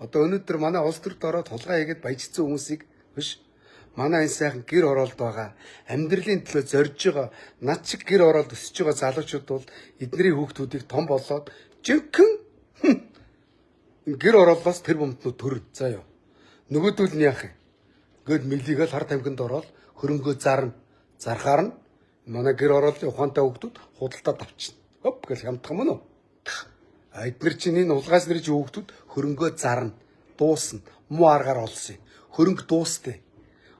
одоо өнөөдөр манай улс төрд ороод хулгай хийгээд баяжсан хүмүүсийг биш манай энэ сайхан гэр хороолд байгаа амьдралын төлөө зорж байгаа над шиг гэр хороолд өсөж байгаа залуучууд бол эднэрийн хүүхдүүдийг том болоод жинхэнэ гэр хорооллоос тэр бомтнууд төрөн заа юу. Нөгөөдөл нь яах юм? Ингээд мэлийгээл хар тамхинд ороод хөрөнгөө зарна. Зархаар нь манай гэр хорооллын ухаантай хүүхдүүд худалдаад авчихна. Хоп гэж хямдах юм уу? А эднэр чинь энэ улгаас нэр чинь хүүхдүүд хөрөнгөө зарна. Дуусна. Муу аргаар олсон юм. Хөрөнгө дуустай.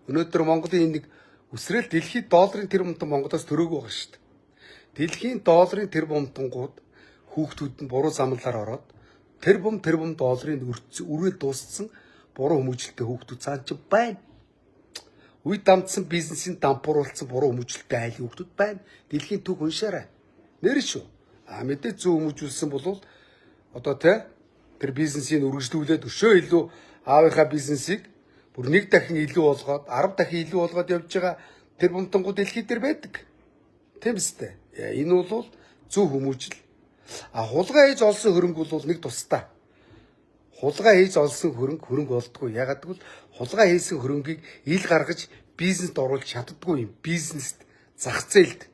Өнөөдөр Монголын энэ нэг үсрээл дэлхийд долларын тэрбумтан Монголоос төрөөгүй байгаа шүү дээ. Дэлхийн долларын тэрбумтангууд хүүхдүүд нь буруу замлаар ороод тэрбум тэрбум долларын үрээд дууссан буруу хүмүүжлэлтэй хүүхдүүд цаан чи байна. Үе дамдсан бизнесийн дампууруулсан буруу хүмүүжлэлтэй айлын хүүхдүүд байна. Дэлхийн түүх уншаарай. Нэр шүү. А мэдээ зөв хүмүүжүүлсэн бол одоо те тэр бизнесийг үргэлжлүүлээд өшөө илүү аавынхаа бизнесийг бүр нэг дахин илүү болгоод 10 дахин илүү болгоод явж байгаа тэр бумтангууд дэлхий дээр байдаг. Тийм үстэй. Энэ бол зөв хүмүүжил. А хулгай хийж олсон хөрөнгө бол нэг тусдаа. Хулгай хийж олсон хөрөнгө хөрөнгө болдгоо. Ягаад гэвэл хулгай хийсэн хөрөнгийг ил гаргаж бизнест оруулж чаддгүй юм. Бизнест зах зээлд.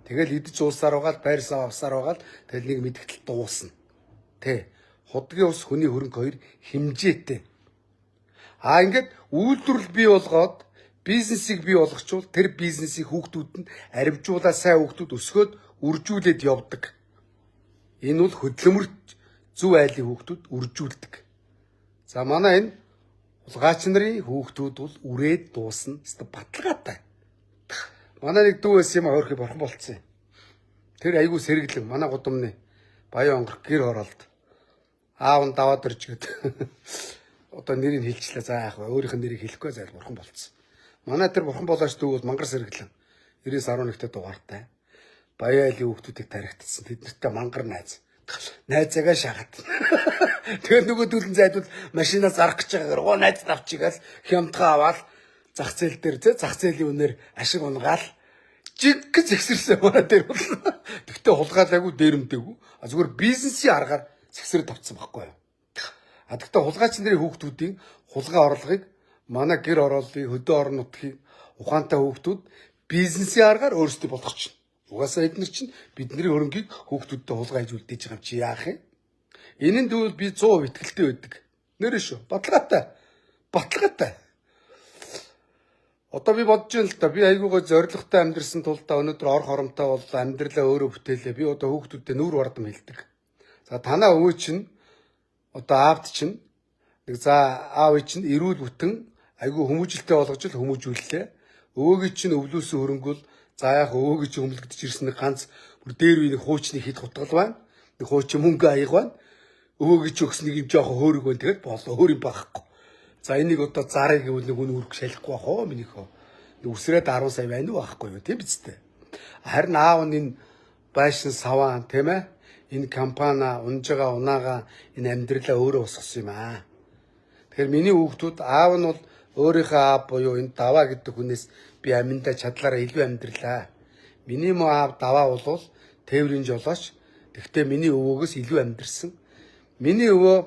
Тэгэл идэж уусаар байгаа л байр сав авсаар байгаа л тэгэл нэг мэдгтэл дуусна. Тэ. Худгийн ус хүний хөрөнгө хоёр хэмжээтэй. А ингээд үйлдвэрлэл бий болгоод бизнесийг бий болгочвол тэр бизнесийг хүүхдүүд нь аривжуулаа сайн хүүхдүүд өсгөөд үржүүлээд явдаг. Энэ бол хөдөлмөрт зөв айлын хүүхдүүд үржүүлдэг. За манай энэ хулгайч нарын хүүхдүүд бол үрээд дуусна. Өстө баталгаатай. Манай нэг дүү байсан юм хөөрхий бурхан болцсон юм. Тэр айгүй сэргэлэн манай гудамны Баян онгорх гэр хороолд аав нь даваад орж гээд одоо нэрийг хэлчлээ. За яах вэ? Өөрийнх нь нэрийг хэлэхгүй зайл бурхан болцсон. Манай тэр бурхан болооч дүү бол мангар сэргэлэн 99.11-т дугаартай. Баян айлын хүүхдүүдийг тарихтсан. Тэд нартай мангар найз. Найзаагаа шахаад. Тэгэхээр нөгөө төлөн зайдвал машинаа зарах гэж байгаагаар гоо найз авчигаал хямдхан аваад зах зээл дээр зэ зах зээлийн үнээр ашиг унгаал жиг зэгсэрсэн манай дээр бол. Тэгтээ хулгайлаагүй дээрэмдээгүй. А зүгээр бизнесийн аргаар зэгсрээд авцсан байхгүй юу? А тэгтээ хулгайч нарын хүүхдүүдийн хулгай орлогыг манай гэр орооллын хөдөө орон нутгийн ухаантай хүүхдүүд бизнесийн аргаар өөрсдөө болгочихно. Угаасаа эднэр чинь бидний хөрөнгийг хүүхдүүдтэй хулгай хийж үлдээж байгаа юм чи яах юм? Энэ нь тэгвэл би 100% итгэлтэй байдаг. Нэрээ шүү. Баталгаатай. Баталгаатай. Одоо би бодож байна л да. Би айгуугаа зоригтой амьдрсан тул та өнөөдөр ор хоромтой боллоо. Амьдралаа өөрөө бүтээлээ. Би одоо хүүхдүүдэд нүүр бардам хэлдэг. За танаа өвөө чинь одоо аавд чинь нэг за аав чинь эрүүл бүтэн айгүй хүмүүжилтэй болгож л хүмүүжүүллээ. Өвөөгийн чинь өвлөөсөн хөрөнгөл за яг өвөөгийн чинь хөмлөгдөж ирсэн нэг ганц бүр дээр үе нэг хуучны хэд хутгал байна. Нэг хуучин мөнгө аяг байна. Өвөөгийн чинь өгсөн нэг юм жоохон хөөрөг байна. Тэгээд болоо өөр юм байхгүй. За энийг одоо зарыг гэвэл нэг үн үрг шалихгүй бах уу минийхөө. Нэг үсрээд 10 сая байна уу байхгүй юу тийм биз дээ. Харин аав нь энэ байшин саваан тийм ээ энэ компани унж байгаа унаага энэ амьдралаа өөрөө босгосон юм аа. Тэгэхээр миний хүүхдүүд аав нь бол өөрийнхөө аав буюу энэ даваа гэдэг хүнээс би аминдаа чадлаараа илүү амьдралаа. Миний муу аав даваа болвол тээврийн жолооч. Тэгвэл миний өвөөгөөс илүү амьдрсан. Миний өвөө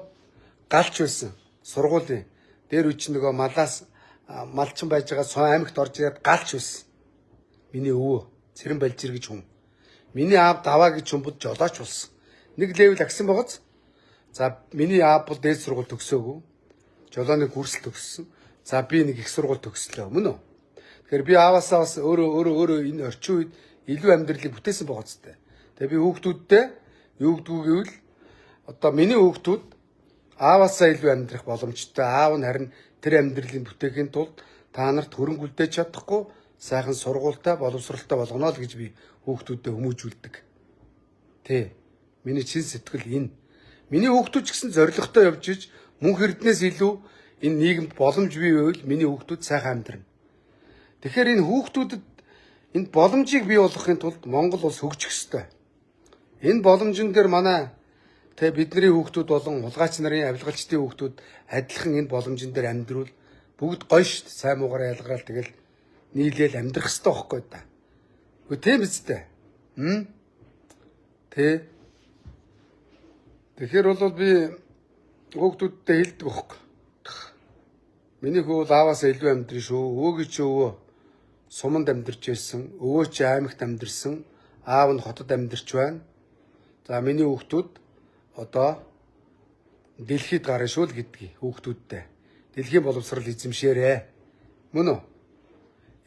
галч байсан. Сургуулийн дээр үе чинь нөгөө малаас малчин байж байгаа цон аймагт орж ирээд галч байсан. Миний өвөө Цэрэн Балжир гэж хүн. Миний аав даваа гэж хүн бол жолооч болсон. Нэг level агсан байгааз. За миний аав бол дээд сургууль төгсөөгүй. Жолооны курс төгссөн. За би нэг их сургууль төгслөө. Мөн үү? Тэгэхээр би ааваасаа бас өөрөө өөрөө өөрөө энэ орчин үед илүү амьдралыг бүтээсэн байгаа зү. Тэгээ би хүүхдүүдтэй юу гэдгүү гэвэл одоо миний хүүхдүүд ааваасаа илүү амьдрах боломжтой. Аав нь харин тэр амьдралыг бүтээхийн тулд та нарт хөрөнгө үлдээж чадахгүй сайхан сургуультай боловсралтай болгоно л гэж би хүүхдүүдэд хүмүүжүүлдэг. Тэ. Миний чин сэтгэл энэ. Миний хүүхдүүд ч гэсэн зоригтой явж иж мөнх эрднээс илүү энэ нийгэмд боломж бий байвал миний хүүхдүүд сайхан амьдрна. Тэгэхээр энэ хүүхдүүдэд энэ боломжийг бий болгохын тулд Монгол улс хөгжих ёстой. Энэ боломжн дээр манай тэ бидний хүүхдүүд болон хулгайч нарын авилгалчдын хүүхдүүд адилхан энэ боломжн дээр амьдрал бүгд гоё шүү дээ. Сайн муугаараа ялгараал тэгэл нийлээл амьдрах ёстой байхгүй да. Үгүй тийм биз дээ. Хм? Тэ. Тэгэхээр бол би хүүхдүүдтэй хэлдэг байхгүй. Миний хүү бол ааваасаа илүү амьдрын шүү. Өвөөгийн чи өвөө суманд амьдарч байсан. Өвөө чи аймагт амьдарсан. Аав нь хотод амьдарч байна. За миний хүүхдүүд одоо дэлхийд гарна шүү л гэдгийг хүүхдүүдтэй. Дэлхийн боловсрал эзэмшээрээ. Мөн үү?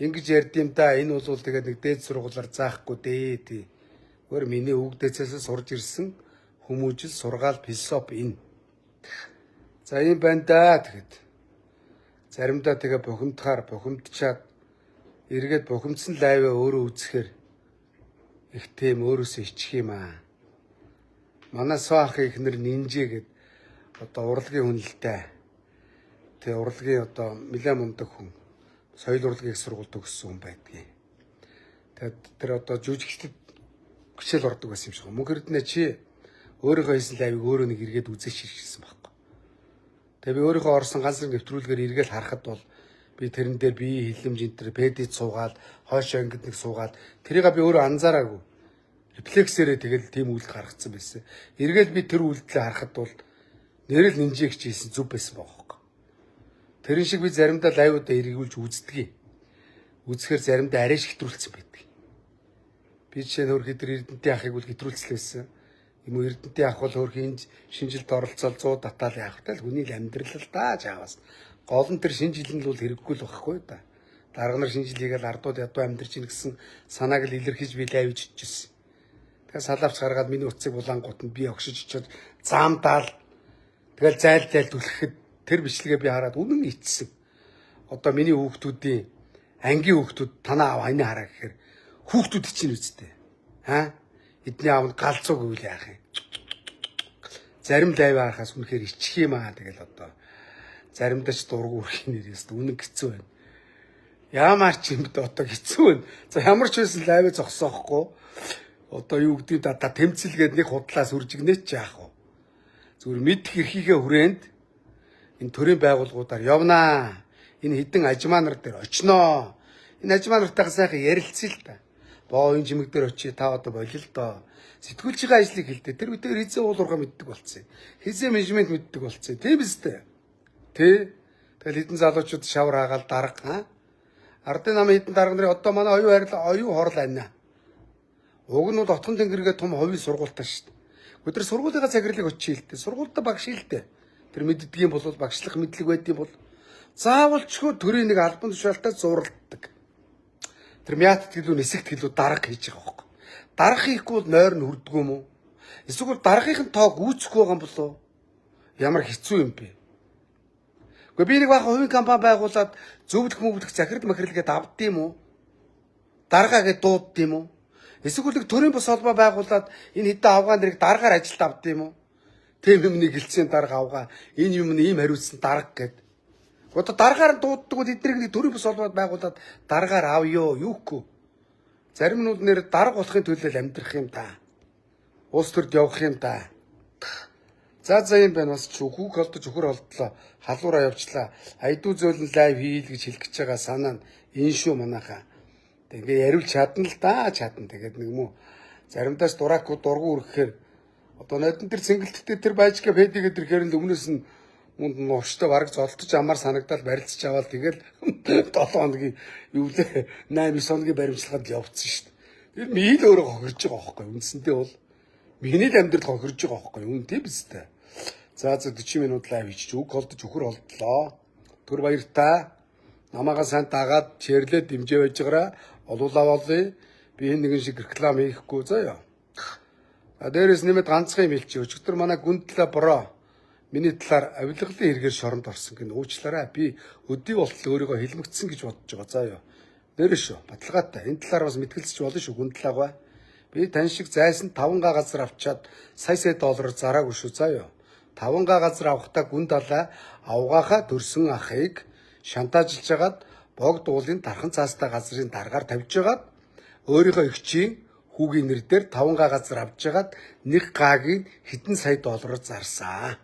Ингэж ярьд юм да. Энэ бол тэгээд нэг дээд сургуулиар заахгүй дээ тий. Өөр миний өвгдээсээс сурж ирсэн хүмүүжил сургаал философи энэ. За ийм байна да тэгэхэд. Заримдаа тэгээ бухимдахаар бухимдчаад эргээд бухимдсан live аа өөрөө үзэхээр их тийм өөрөөсөө ичих юм аа. Манай соо ахын эхнэр нинжээ гэд одоо урлагийн хүн л дээ. Тэгээ урлагийн одоо нэлээд мундаг хүн. Соёл урлагийн их сургууль төгссөн хүн байдгийг. Тэгээд тэр одоо жүжигчдэд хичээл ордог байсан юм шиг. Мөнх эрдэнэ чи өөрийнхөө хийсэн live ыг өөрөө нэг эргээд үзээч хийсэн байхгүй. Тэгээ би өөрийнхөө орсон ганц нэг нэвтрүүлгээр эргээл харахад бол би тэрэн дээр бие хилэмж энэ төр педит суугаад хойшоо ингэд нэг суугаад тэрийг би өөрөө анзаараагүй. Рефлексээрээ тэгэл тийм үйлдэл гаргацсан байсан. Эргээл би тэр үйлдэлээ харахад бол нэрэл нинжээгч хийсэн зүв байсан байгаа байхгүй. Тэрэн шиг би заримдаа live уудаа эргүүлж үздэг. Үзэхээр заримдаа арай шиг хэтрүүлсэн байдаг. Би жишээ нь хөрх хитэр Эрдэнтийн ахыг бол хэтрүүлцлээсэн. Юм уу Эрдэнтийн ах бол хөрх энэ шинэ жилд оролцоол 100 татаал яах вэ? Хүний л амьдрал л да жаавас. Гол нь тэр шинэ жил нь л бол хэрэггүй л байхгүй да. Дарга нар шинэ жил хийгээл ардууд ядуу амьдарч ийн гэсэн санааг л илэрхийлж би live чичсэн. Тэгээ салавч гаргаад миний утсыг булаангууд нь би огшиж очиод заамдаал тэгэл зайл зайл түлхэхэд тэр бичлэгээ би хараад үнэн ичсэн. Одоо миний хүүхдүүдийн ангийн хүүхдүүд танаа аав энэ хараа гэхээр хүүхдүүд чинь үсттэй. Аа? Эдний аав нь галзуу гэвэл яах юм? Зарим live харахаас үнэхээр ичих юм аа тэгэл одоо заримдаа ч дургу үрхийн нэр ёстой үнэн хэцүү байна. Ямар ч юм бэ одоо хэцүү байна. За ямар ч байсан live зогсоохгүй. Одоо юу гэдгийг та тэмцэлгээд нэг худлаа сүржигнэ ч яах вэ? Зүгээр мэдэх эрхийнхээ хүрээнд энэ төрийн байгууллагуудаар явнаа. Энэ хідэн ажмаа нар дээр очноо. Энэ ажмаа нартайгаа сайхан ярилцъя л та. Боо энэ жимэг дээр очие та одоо болил доо. Сэтгүүлчийн ажлыг хэлдэг. Тэр үедээ хизээ уулуурга мэддэг болцсон. Хизээ менежмент мэддэг болцсон. Тийм биз дээ. Тэ. Тэгэл хідэн залуучууд шавар хагаал дарга аа. Ардын намын хідэн дарга нарын одоо манай оюун хайрлаа оюун хорл анаа. Уг нь бол Отгон тэнгэргээ том хувийн сургуультай шүү дээ. Гэхдээ тэр сургуулийнхаа захирлыг очиж хэлдэг. Сургуультай багш хэлдэг. Тэр мэддэгийн бол багшлах мэдлэг байдгийн бол заавалчгүй төрийн нэг албан тушаалтай зуралддаг. Тэр мят гэлүү нисэгт гэлүү дарга хийж байгаа байхгүй. Дарга хийхгүй бол нойр нь хүрдгүү юм уу? Эсвэл даргын тоо гүйцэхгүй байгаа юм болов уу? Ямар хэцүү юм бэ? Гэхдээ би нэг бахан хувийн компани байгуулад зөвлөх мөвлөх захирал махирлгээд авд юм уу? Даргаа гэж дуудд юм уу? Эсвэл нэг төрийн бус холбоо байгуулад энэ хэдэн авгаан дэрэг даргаар ажилд авд юм уу? Тийм юм нэг гэлцэн дарга авгаа. Энэ юм нь ийм хариуцсан дарга гэд. Одоо даргаар нь дууддаг бол эднийг нэг төрийн бус холбоод байгуулад даргаар авъё юухгүй. Зарим нь нэр дарга болохын төлөө л амьдрах юм да. Улс төрд явах юм да. За за юм байна бас ч хүүг холдож өхөр холдлоо. Халуураа явчлаа. Айдуу зөөлөн live хийл гэж хэлэх гэж байгаа санаа нь энэ шүү манайхаа. Тэг ингээ яриулж чадна л да чадна. Тэгээд нэг юм уу заримдаас дураагүй дургу өргөхээр одоо нодон тэр цэнгэлттэй тэр байжка пэдигээ тэрхээр л өмнөөс нь мунд нууштай бараг золтож амар санагдал барилцж аваад тэгэл 7 хоногийн юу лээ 8 9 хоногийн баримтчилгаанд явцсан шүү дээ. Тэр миний л өөрөө хохирж байгаа байхгүй үндсэндээ бол миний л амьдрал хохирж байгаа байхгүй үн тийм биз дээ. За за 40 минут live хийчих үг холдож өхөр холдлоо. Түр баяртай. Намаагаа сайн дагаад share лээ дэмжээ байж байгаараа олуулаа болъё. Би энэ нэгэн шиг реклам хийхгүй заяа. А дээрээс нэмээд ганцхан юм хэлчих. Өчигдөр манай гүндлээ bro миний талаар авилгалын хэрэгээр шоронд орсон гин уучлаарай. Би өдий болтол өөрийгөө хэлмэгдсэн гэж бодож байгаа заяа. Нэрээ шүү. Баталгаатай. Энэ талаар бас мэтгэлцэж болно шүү гүндлээгаа. Би тань шиг зайсан 5 га газар авчаад сая сая доллараар зараагүй шүү заяа. 5 га газар авахдаа гүн далай авгаахаа төрсөн ахыг шантажилж хагаад богд уулын дархан цаастай газрын даргаар тавьж хагаад өөрийнхөө эгчийн хүүгийн нэр дээр 5 га газар авч хагаад нэг гагийн хэдэн сая доллараар зарсан.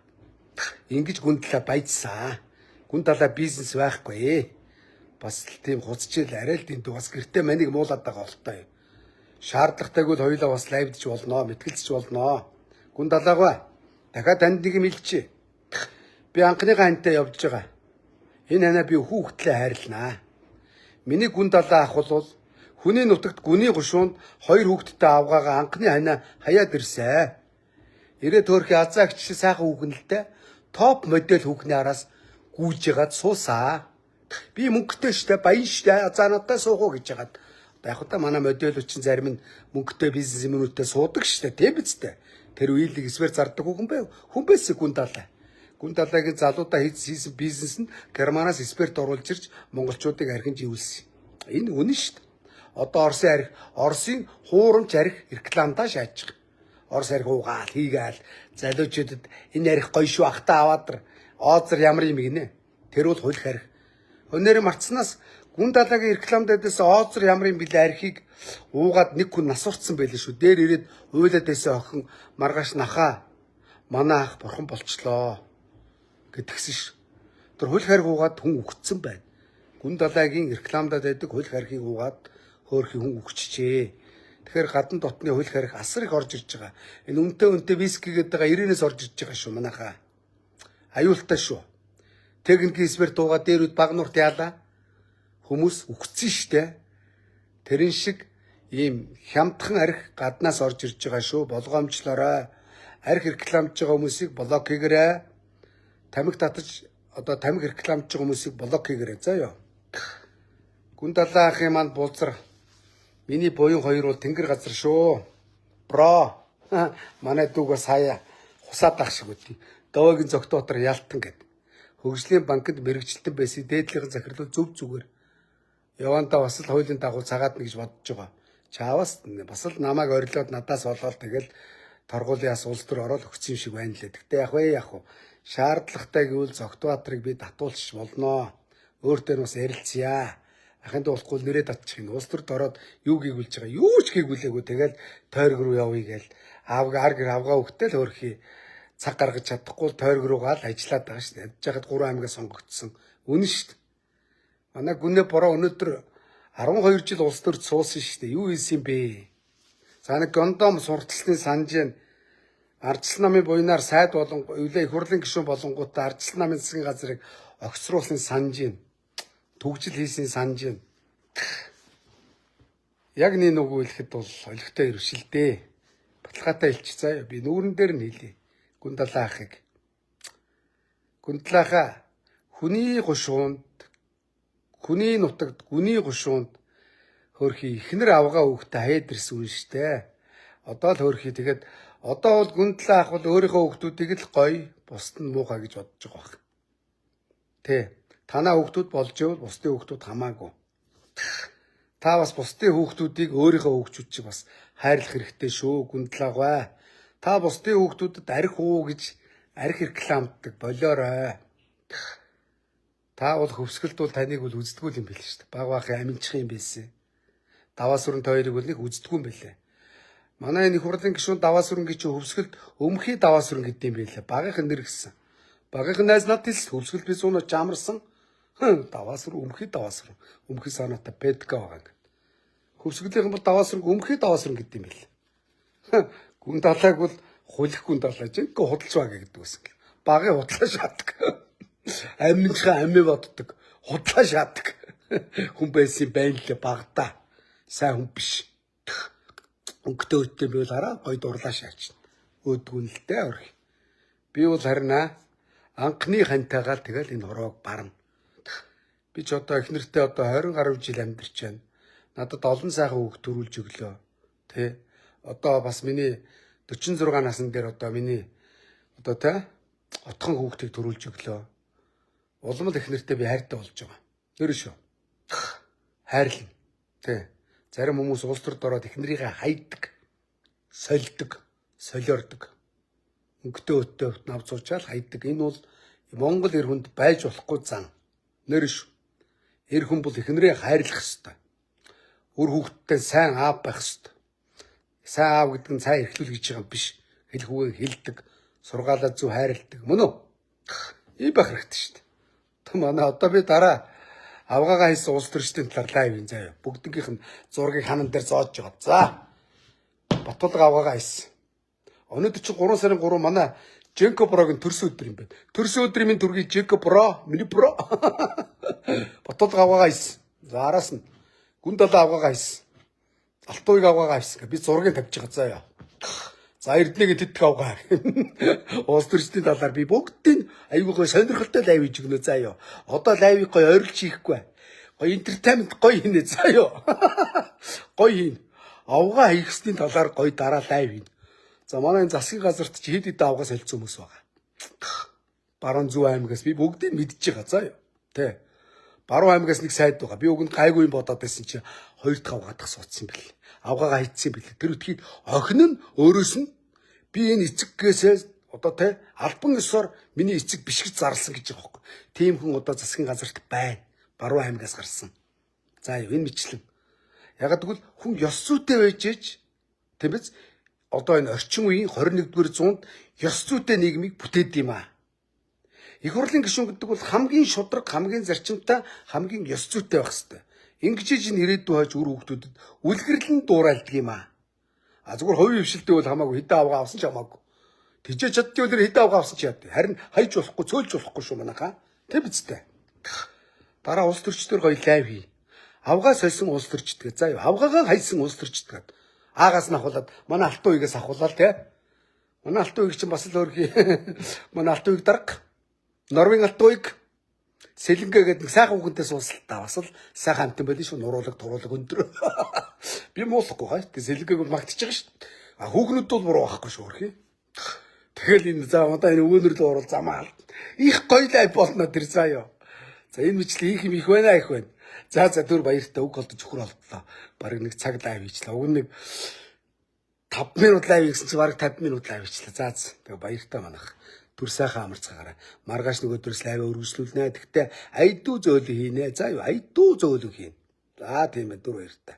Ингэж гүн талаа баяжсан. Гүн талаа бизнес байхгүй. Бас л тийм хуцчил арай л дэндүү бас гэртээ манийг муулаад байгаа болтой. Шаардлагатайгүй л хоёулаа бас live дж болно, мэтгэлцэж болно. Гүн далаагаа. Дахиад танд нэг юм хэлчихье. Би анхныхаа хантай явж байгаа. Энэ ханаа би хүүхдлээ хайрлнаа. Миний гүн далаа ах бол хүний нутагт гүний гушуунд хоёр хүүхэдтэй авгаагаа анхны ханаа хаяад ирсэ. Ирээ төөрхи азаа гिच сайхан хүүхэн л дээ. Топ модель хүүхний араас гүйж ягаад суусаа. Би мөнгөтэй штэ, баян штэ, азаа надтай суух уу гэж ягаад. Одоо яг та манай модельүүд чинь зарим нь мөнгөтэй бизнесмэнүүдтэй суудаг штэ, тийм биз дээ. Тэр үеийг эсвэр зардаг хүн байв. Хүн байсан гүн далай. Гүн далайгийн залуудаа хийсэн бизнес нь Германаас спирт оруулж ирж монголчуудыг архин живүүлсэн. Энэ үнэн штэ. Одоо Оросын арх, Оросын хуурамч арх рекламдаа шааж байгаа. Орос арх уугаал хийгаал залуучуудад энэ арх гоё шүү ахтаа аваад оозор ямар юм гинэ. Тэр бол хулих арх. Өнөр марцнаас гүн далаагийн рекламд дэдээс оозор ямар юм бэлээ архийг уугаад нэг хүн нас уртсан байлээ шүү. Дээр ирээд уйлаад байсан охин маргааш нахаа манай ах бурхан болчлоо гэтгсэн ш. Тэр хулих арх уугаад хүн үхсэн байна. Гүн далаагийн рекламдад байдаг хулих архийг уугаад хөөрхий хүн үхчихжээ. Тэгэхээр гадна дотны хулих арх асар их орж ирж байгаа. Энэ үнэтэй үнэтэй виски гэдэг байгаа 90-ээс орж ирж байгаа шүү манайхаа. Аюултай шүү. Техникийн спирт уугаад дээр үед баг нурт яалаа. Хүмүүс үхсэн штэ. Тэрэн шиг ийм хямдхан арх гаднаас орж ирж байгаа шүү. Болгоомжлоорой. Арх рекламж байгаа хүмүүсийг block хийгээрэй. Тамхи татаж одоо тамхи рекламж байгаа хүмүүсийг block хийгээрэй. За ёо. Гүн далаа ахын манд булзар. Миний буян хоёр бол тэнгэр газар шүү. Bro. Манай дүүг бас хаяа хусаад ах шиг үгүй. Довогийн зогтоотор ялтан гэд. Хөгжлийн банкнд мэрэгчлэн байсан дээдлийнхэн захирлууд зөв зүгээр. Явандаа бас л хуулийн дагуу цагаад нэг гэж бодож байгаа. Чаавас бас л намайг орилоод надаас болоод тэгэл торгуулийн ас улс төр ороод өгсөн юм шиг байна лээ. Гэтэ яг вэ яг уу шаардлагатай гэвэл Зогтбаатрыг би татуулчих болноо. Өөртөө нь бас ярилцъя. Ахын дүү болохгүй нэрээ татчих юм. Улс төрд ороод юу гийгүүлж байгаа? Юу ч гийгүүлээгүй. Тэгэл тойрог руу явъя гээл. Аавга ар гэр авгаа хөвгтэй л хөөрхий цаг гаргаж чадахгүй тойрог руугаа л ажиллаад байгаа шүү дээ. Ядж хахад 3 аймагаас сонгогдсон. Үнэн шүү дээ. Манай гүнээ бороо өнөөдөр 12 жил улс төрд суусан шүү дээ. Юу хийсэн бэ? За нэг гондом сурталчны санаж байна. Ардчлал намын буйнаар сайд болон өвлөө их хурлын гишүүн болонгуудаа ардчлал намын засгийн газрыг огцруулсан санаж байна. Түгжил хийсэн санаж байна. Яг нэг нүгүү хэлэхэд бол олигтой ирвшилдээ. Баталгаатай хэлчих заяа. Би нүүрэн дээр нь хэлье. Гүндалаа ахыг. Гүндлаахаа хүний гушуунд, хүний нутагт гүний гушуунд хөөрхий ихнэр авгаа хүүхдээ хаяад ирсэн үн штэ. Одоо л хөөрхий тэгээд одоо бол Гүндлээ ах бол өөрийнхөө хүүхдүүдийг л гоё, бусд нь муухай гэж бодож байгаа баг. Тэ. Танаа хүүхдүүд болж ивэл бусдын хүүхдүүд хамаагүй. Та бас бусдын хүүхдүүдийг өөрийнхөө хүүхчүүд шиг бас хайрлах хэрэгтэй шүү. Гүндлаагай. Та бусдын хүүхдүүдэд арх уу гэж арх рекламддаг болоорой. Та бол хөвсгөлд бол таныг бол үздэггүй юм бэл шүү дээ. Баг бахын аминчих юм байсан. Даваа сүрэн хоёрыг бол нэг үздэггүй юм бэлээ. Манай энэ их хурлын гишүүн даваа сүрэн гэж хөвсгөлд өмхий даваа сүрэн гэдэг юм бэлээ. Багийнхан нэр гисэн. Багийнхан найз над хэлсэн. Хөвсгөлд би 100 очиж амарсан. Даваа сүрэн өмхий даваа сүрэн. Өмхий санаатай педка байгаа гэдэг. Хөвсгөлийнхэн бол даваа сүрэн өмхий даваа сүрэн гэдэг юм бэлээ. Гүн далайг бол хулих гүн далай жинхэнэ худалч баг гэдэг байсан. Багын худлаа шаадаг. Аминчхан амиа боддог. Худлаа шаадаг. Хүн байсан байна лээ багада. Сайн хүн биш. Өнгөтэй өдтэй би бол хараа гой дурлаа шаач. Өөдгүнэлтэй орхи. Би бол харин анхны хантайгаал тэгэл энэ хороог барна. Би ч одоо их нэртэй одоо 20 гаруй жил амьдарч байна. Надад олон сайхан хүүхд төрүүлж өглөө. Тэ. Одоо бас миний 46 насн дээр одоо миний одоо тэ отхон хүүхдийг төрүүлж өглөө. Улам л их нэртэй би хайртай болж байгаа. Нэр шүү. Хайрлна. Тэ. Зарим хүмүүс улс төрд ороод их нарийгаа хайдаг, сольдог, солиордог. Өнгөтэй өттэй нав зуучаал хайдаг. Энэ бол Монгол эр хүнд байж болохгүй зан. Нэр шүү. Эр хүн бол их нарыг хайрлах ёстой. Үр хүүхдтэй сайн аав байх ёстой. Сайн аав гэдэг нь сайн эрхлүүл гэж байгаа юм биш. Хэлэх үгээ хэлдэг, сургаалаа зөв хайрладаг. Мөн үү? Ийм байх хэрэгтэй шүү дээ. Тэг манай одоо би дараа авгаагаа хийсэн улс төрчдийн талаар live хийн заяа. Бүгднгийнх нь зургийг ханан дээр зоож байгаа. За. Батулга авгаагаа хийсэн. Өнөөдөр чи 3 сарын 3 манай Женко брогийн төрсөн өдөр юм байна. Төрсөн өдрийн минь төргий Женко бро, миний бро. Батулга авгаагаа хийсэн. За араас нь гүн далаа авгаагаа хийсэн. Алтуйг авгаагаа хийсэн. Би зургийг тавьж байгаа заяа. За Эрдэнэгийн тэтгэх авгаа. Улс төрчдийн талаар би бүгдийг аягүй гой сонирхолтой live хийж өгнө заяа. Одоо live ыг гой ойрлж хийхгүй. Гой entertainment гой хийнэ заяа. Гой хийн. Авгаа хийхсний талаар гой дараа live хийн. За манай энэ засгийн газарт чи хэд хэдэн авгаа солилцсон хүмүүс байгаа. Баруун зүүн аймагаас би бүгдийг мэдж байгаа заяа. Тэ. Баруун аймагаас нэг сайд байгаа. Би үгэнд гайгүй юм бодоод байсан чи хоёр дахь авгаадах суудсан бэл. Авгаагаа хийцсэн бэл. Тэр үтгийг охин нь өөрөөс нь би энэ эцэггээсээ одоо тэ албан ёсоор миний эцэг биш гэж зарласан гэж байгаа байхгүй. Тийм хүн одоо засгийн газарт байна. Баруун аймагаас гарсан. За энэ мэтлэн. Ягаад гэвэл хүн ёс зүйтэй байж ээж тийм биз? Одоо энэ орчин үеийн 21-р зуунд ёс зүйтэй нийгмийг бүтээдэг юм аа. Их хурлын гишүүн гэдэг бол хамгийн шудраг, хамгийн зарчимтай, хамгийн ёс зүйтэй байх хэвээр. Ингэж иж энэ ирээдүй хойж үр хүүхдүүдэд үлгэрлэн дуурайлдаг юм аа. А зүгээр хувийн хвшилтэй бол хамаагүй хэдэн авгаа авсан ч хамаагүй. Тэжээ чаддгүй бол хэдэн авгаа авсан ч яа. Харин хайж болохгүй, цөөлж болохгүй шүү манайхаа. Тэ биз дээ. Дараа улс төрчдөр гоё live хий. Авгаа сольсон улс төрчдөг. За юу авгаагаа хайсан улс төрчдөг. Аагаас нь ахуулаад манай алтан уйгаас ахуулаад те. Манай алтан уйг чинь бас л өөрхий. Манай алтан уйг дарга. Норвын алтан уйг Сэлэнгэ гэдэг нэг сайхан хүүхэнтэй суусал та бас л сайхан амтан байлээ шүү. Нуруулаг туруулаг өндөр. Би муулахгүй хаа. Тэг сэлэнгээг бол магтаж байгаа шүү. А хүүхнүүд бол буруу байхгүй шүү өөрхий. Тэгэл энэ за одоо энэ өгөөнөр л оруул замаа. Их гоё live болно тэр заа ёо. За энэ мэтлээ их юм их байна их байна. За за түр баяртай үг олдож өхөр олдлоо. Бараг нэг цаг live хийчлээ. Уг нэг 5 минут live хийсэн чи бараг 50 минут live хийчлээ. За за. Тэгээ баяртай манах. Түр сайхан амарцгаагаарай. Маргааш нөгөөдрөөс live өргөжлүүлнэ. Тэгтээ айдуу зөөлөн хийнэ. За юу айдуу зөөлөн хийнэ. За, тийм ээ, түр баяртай.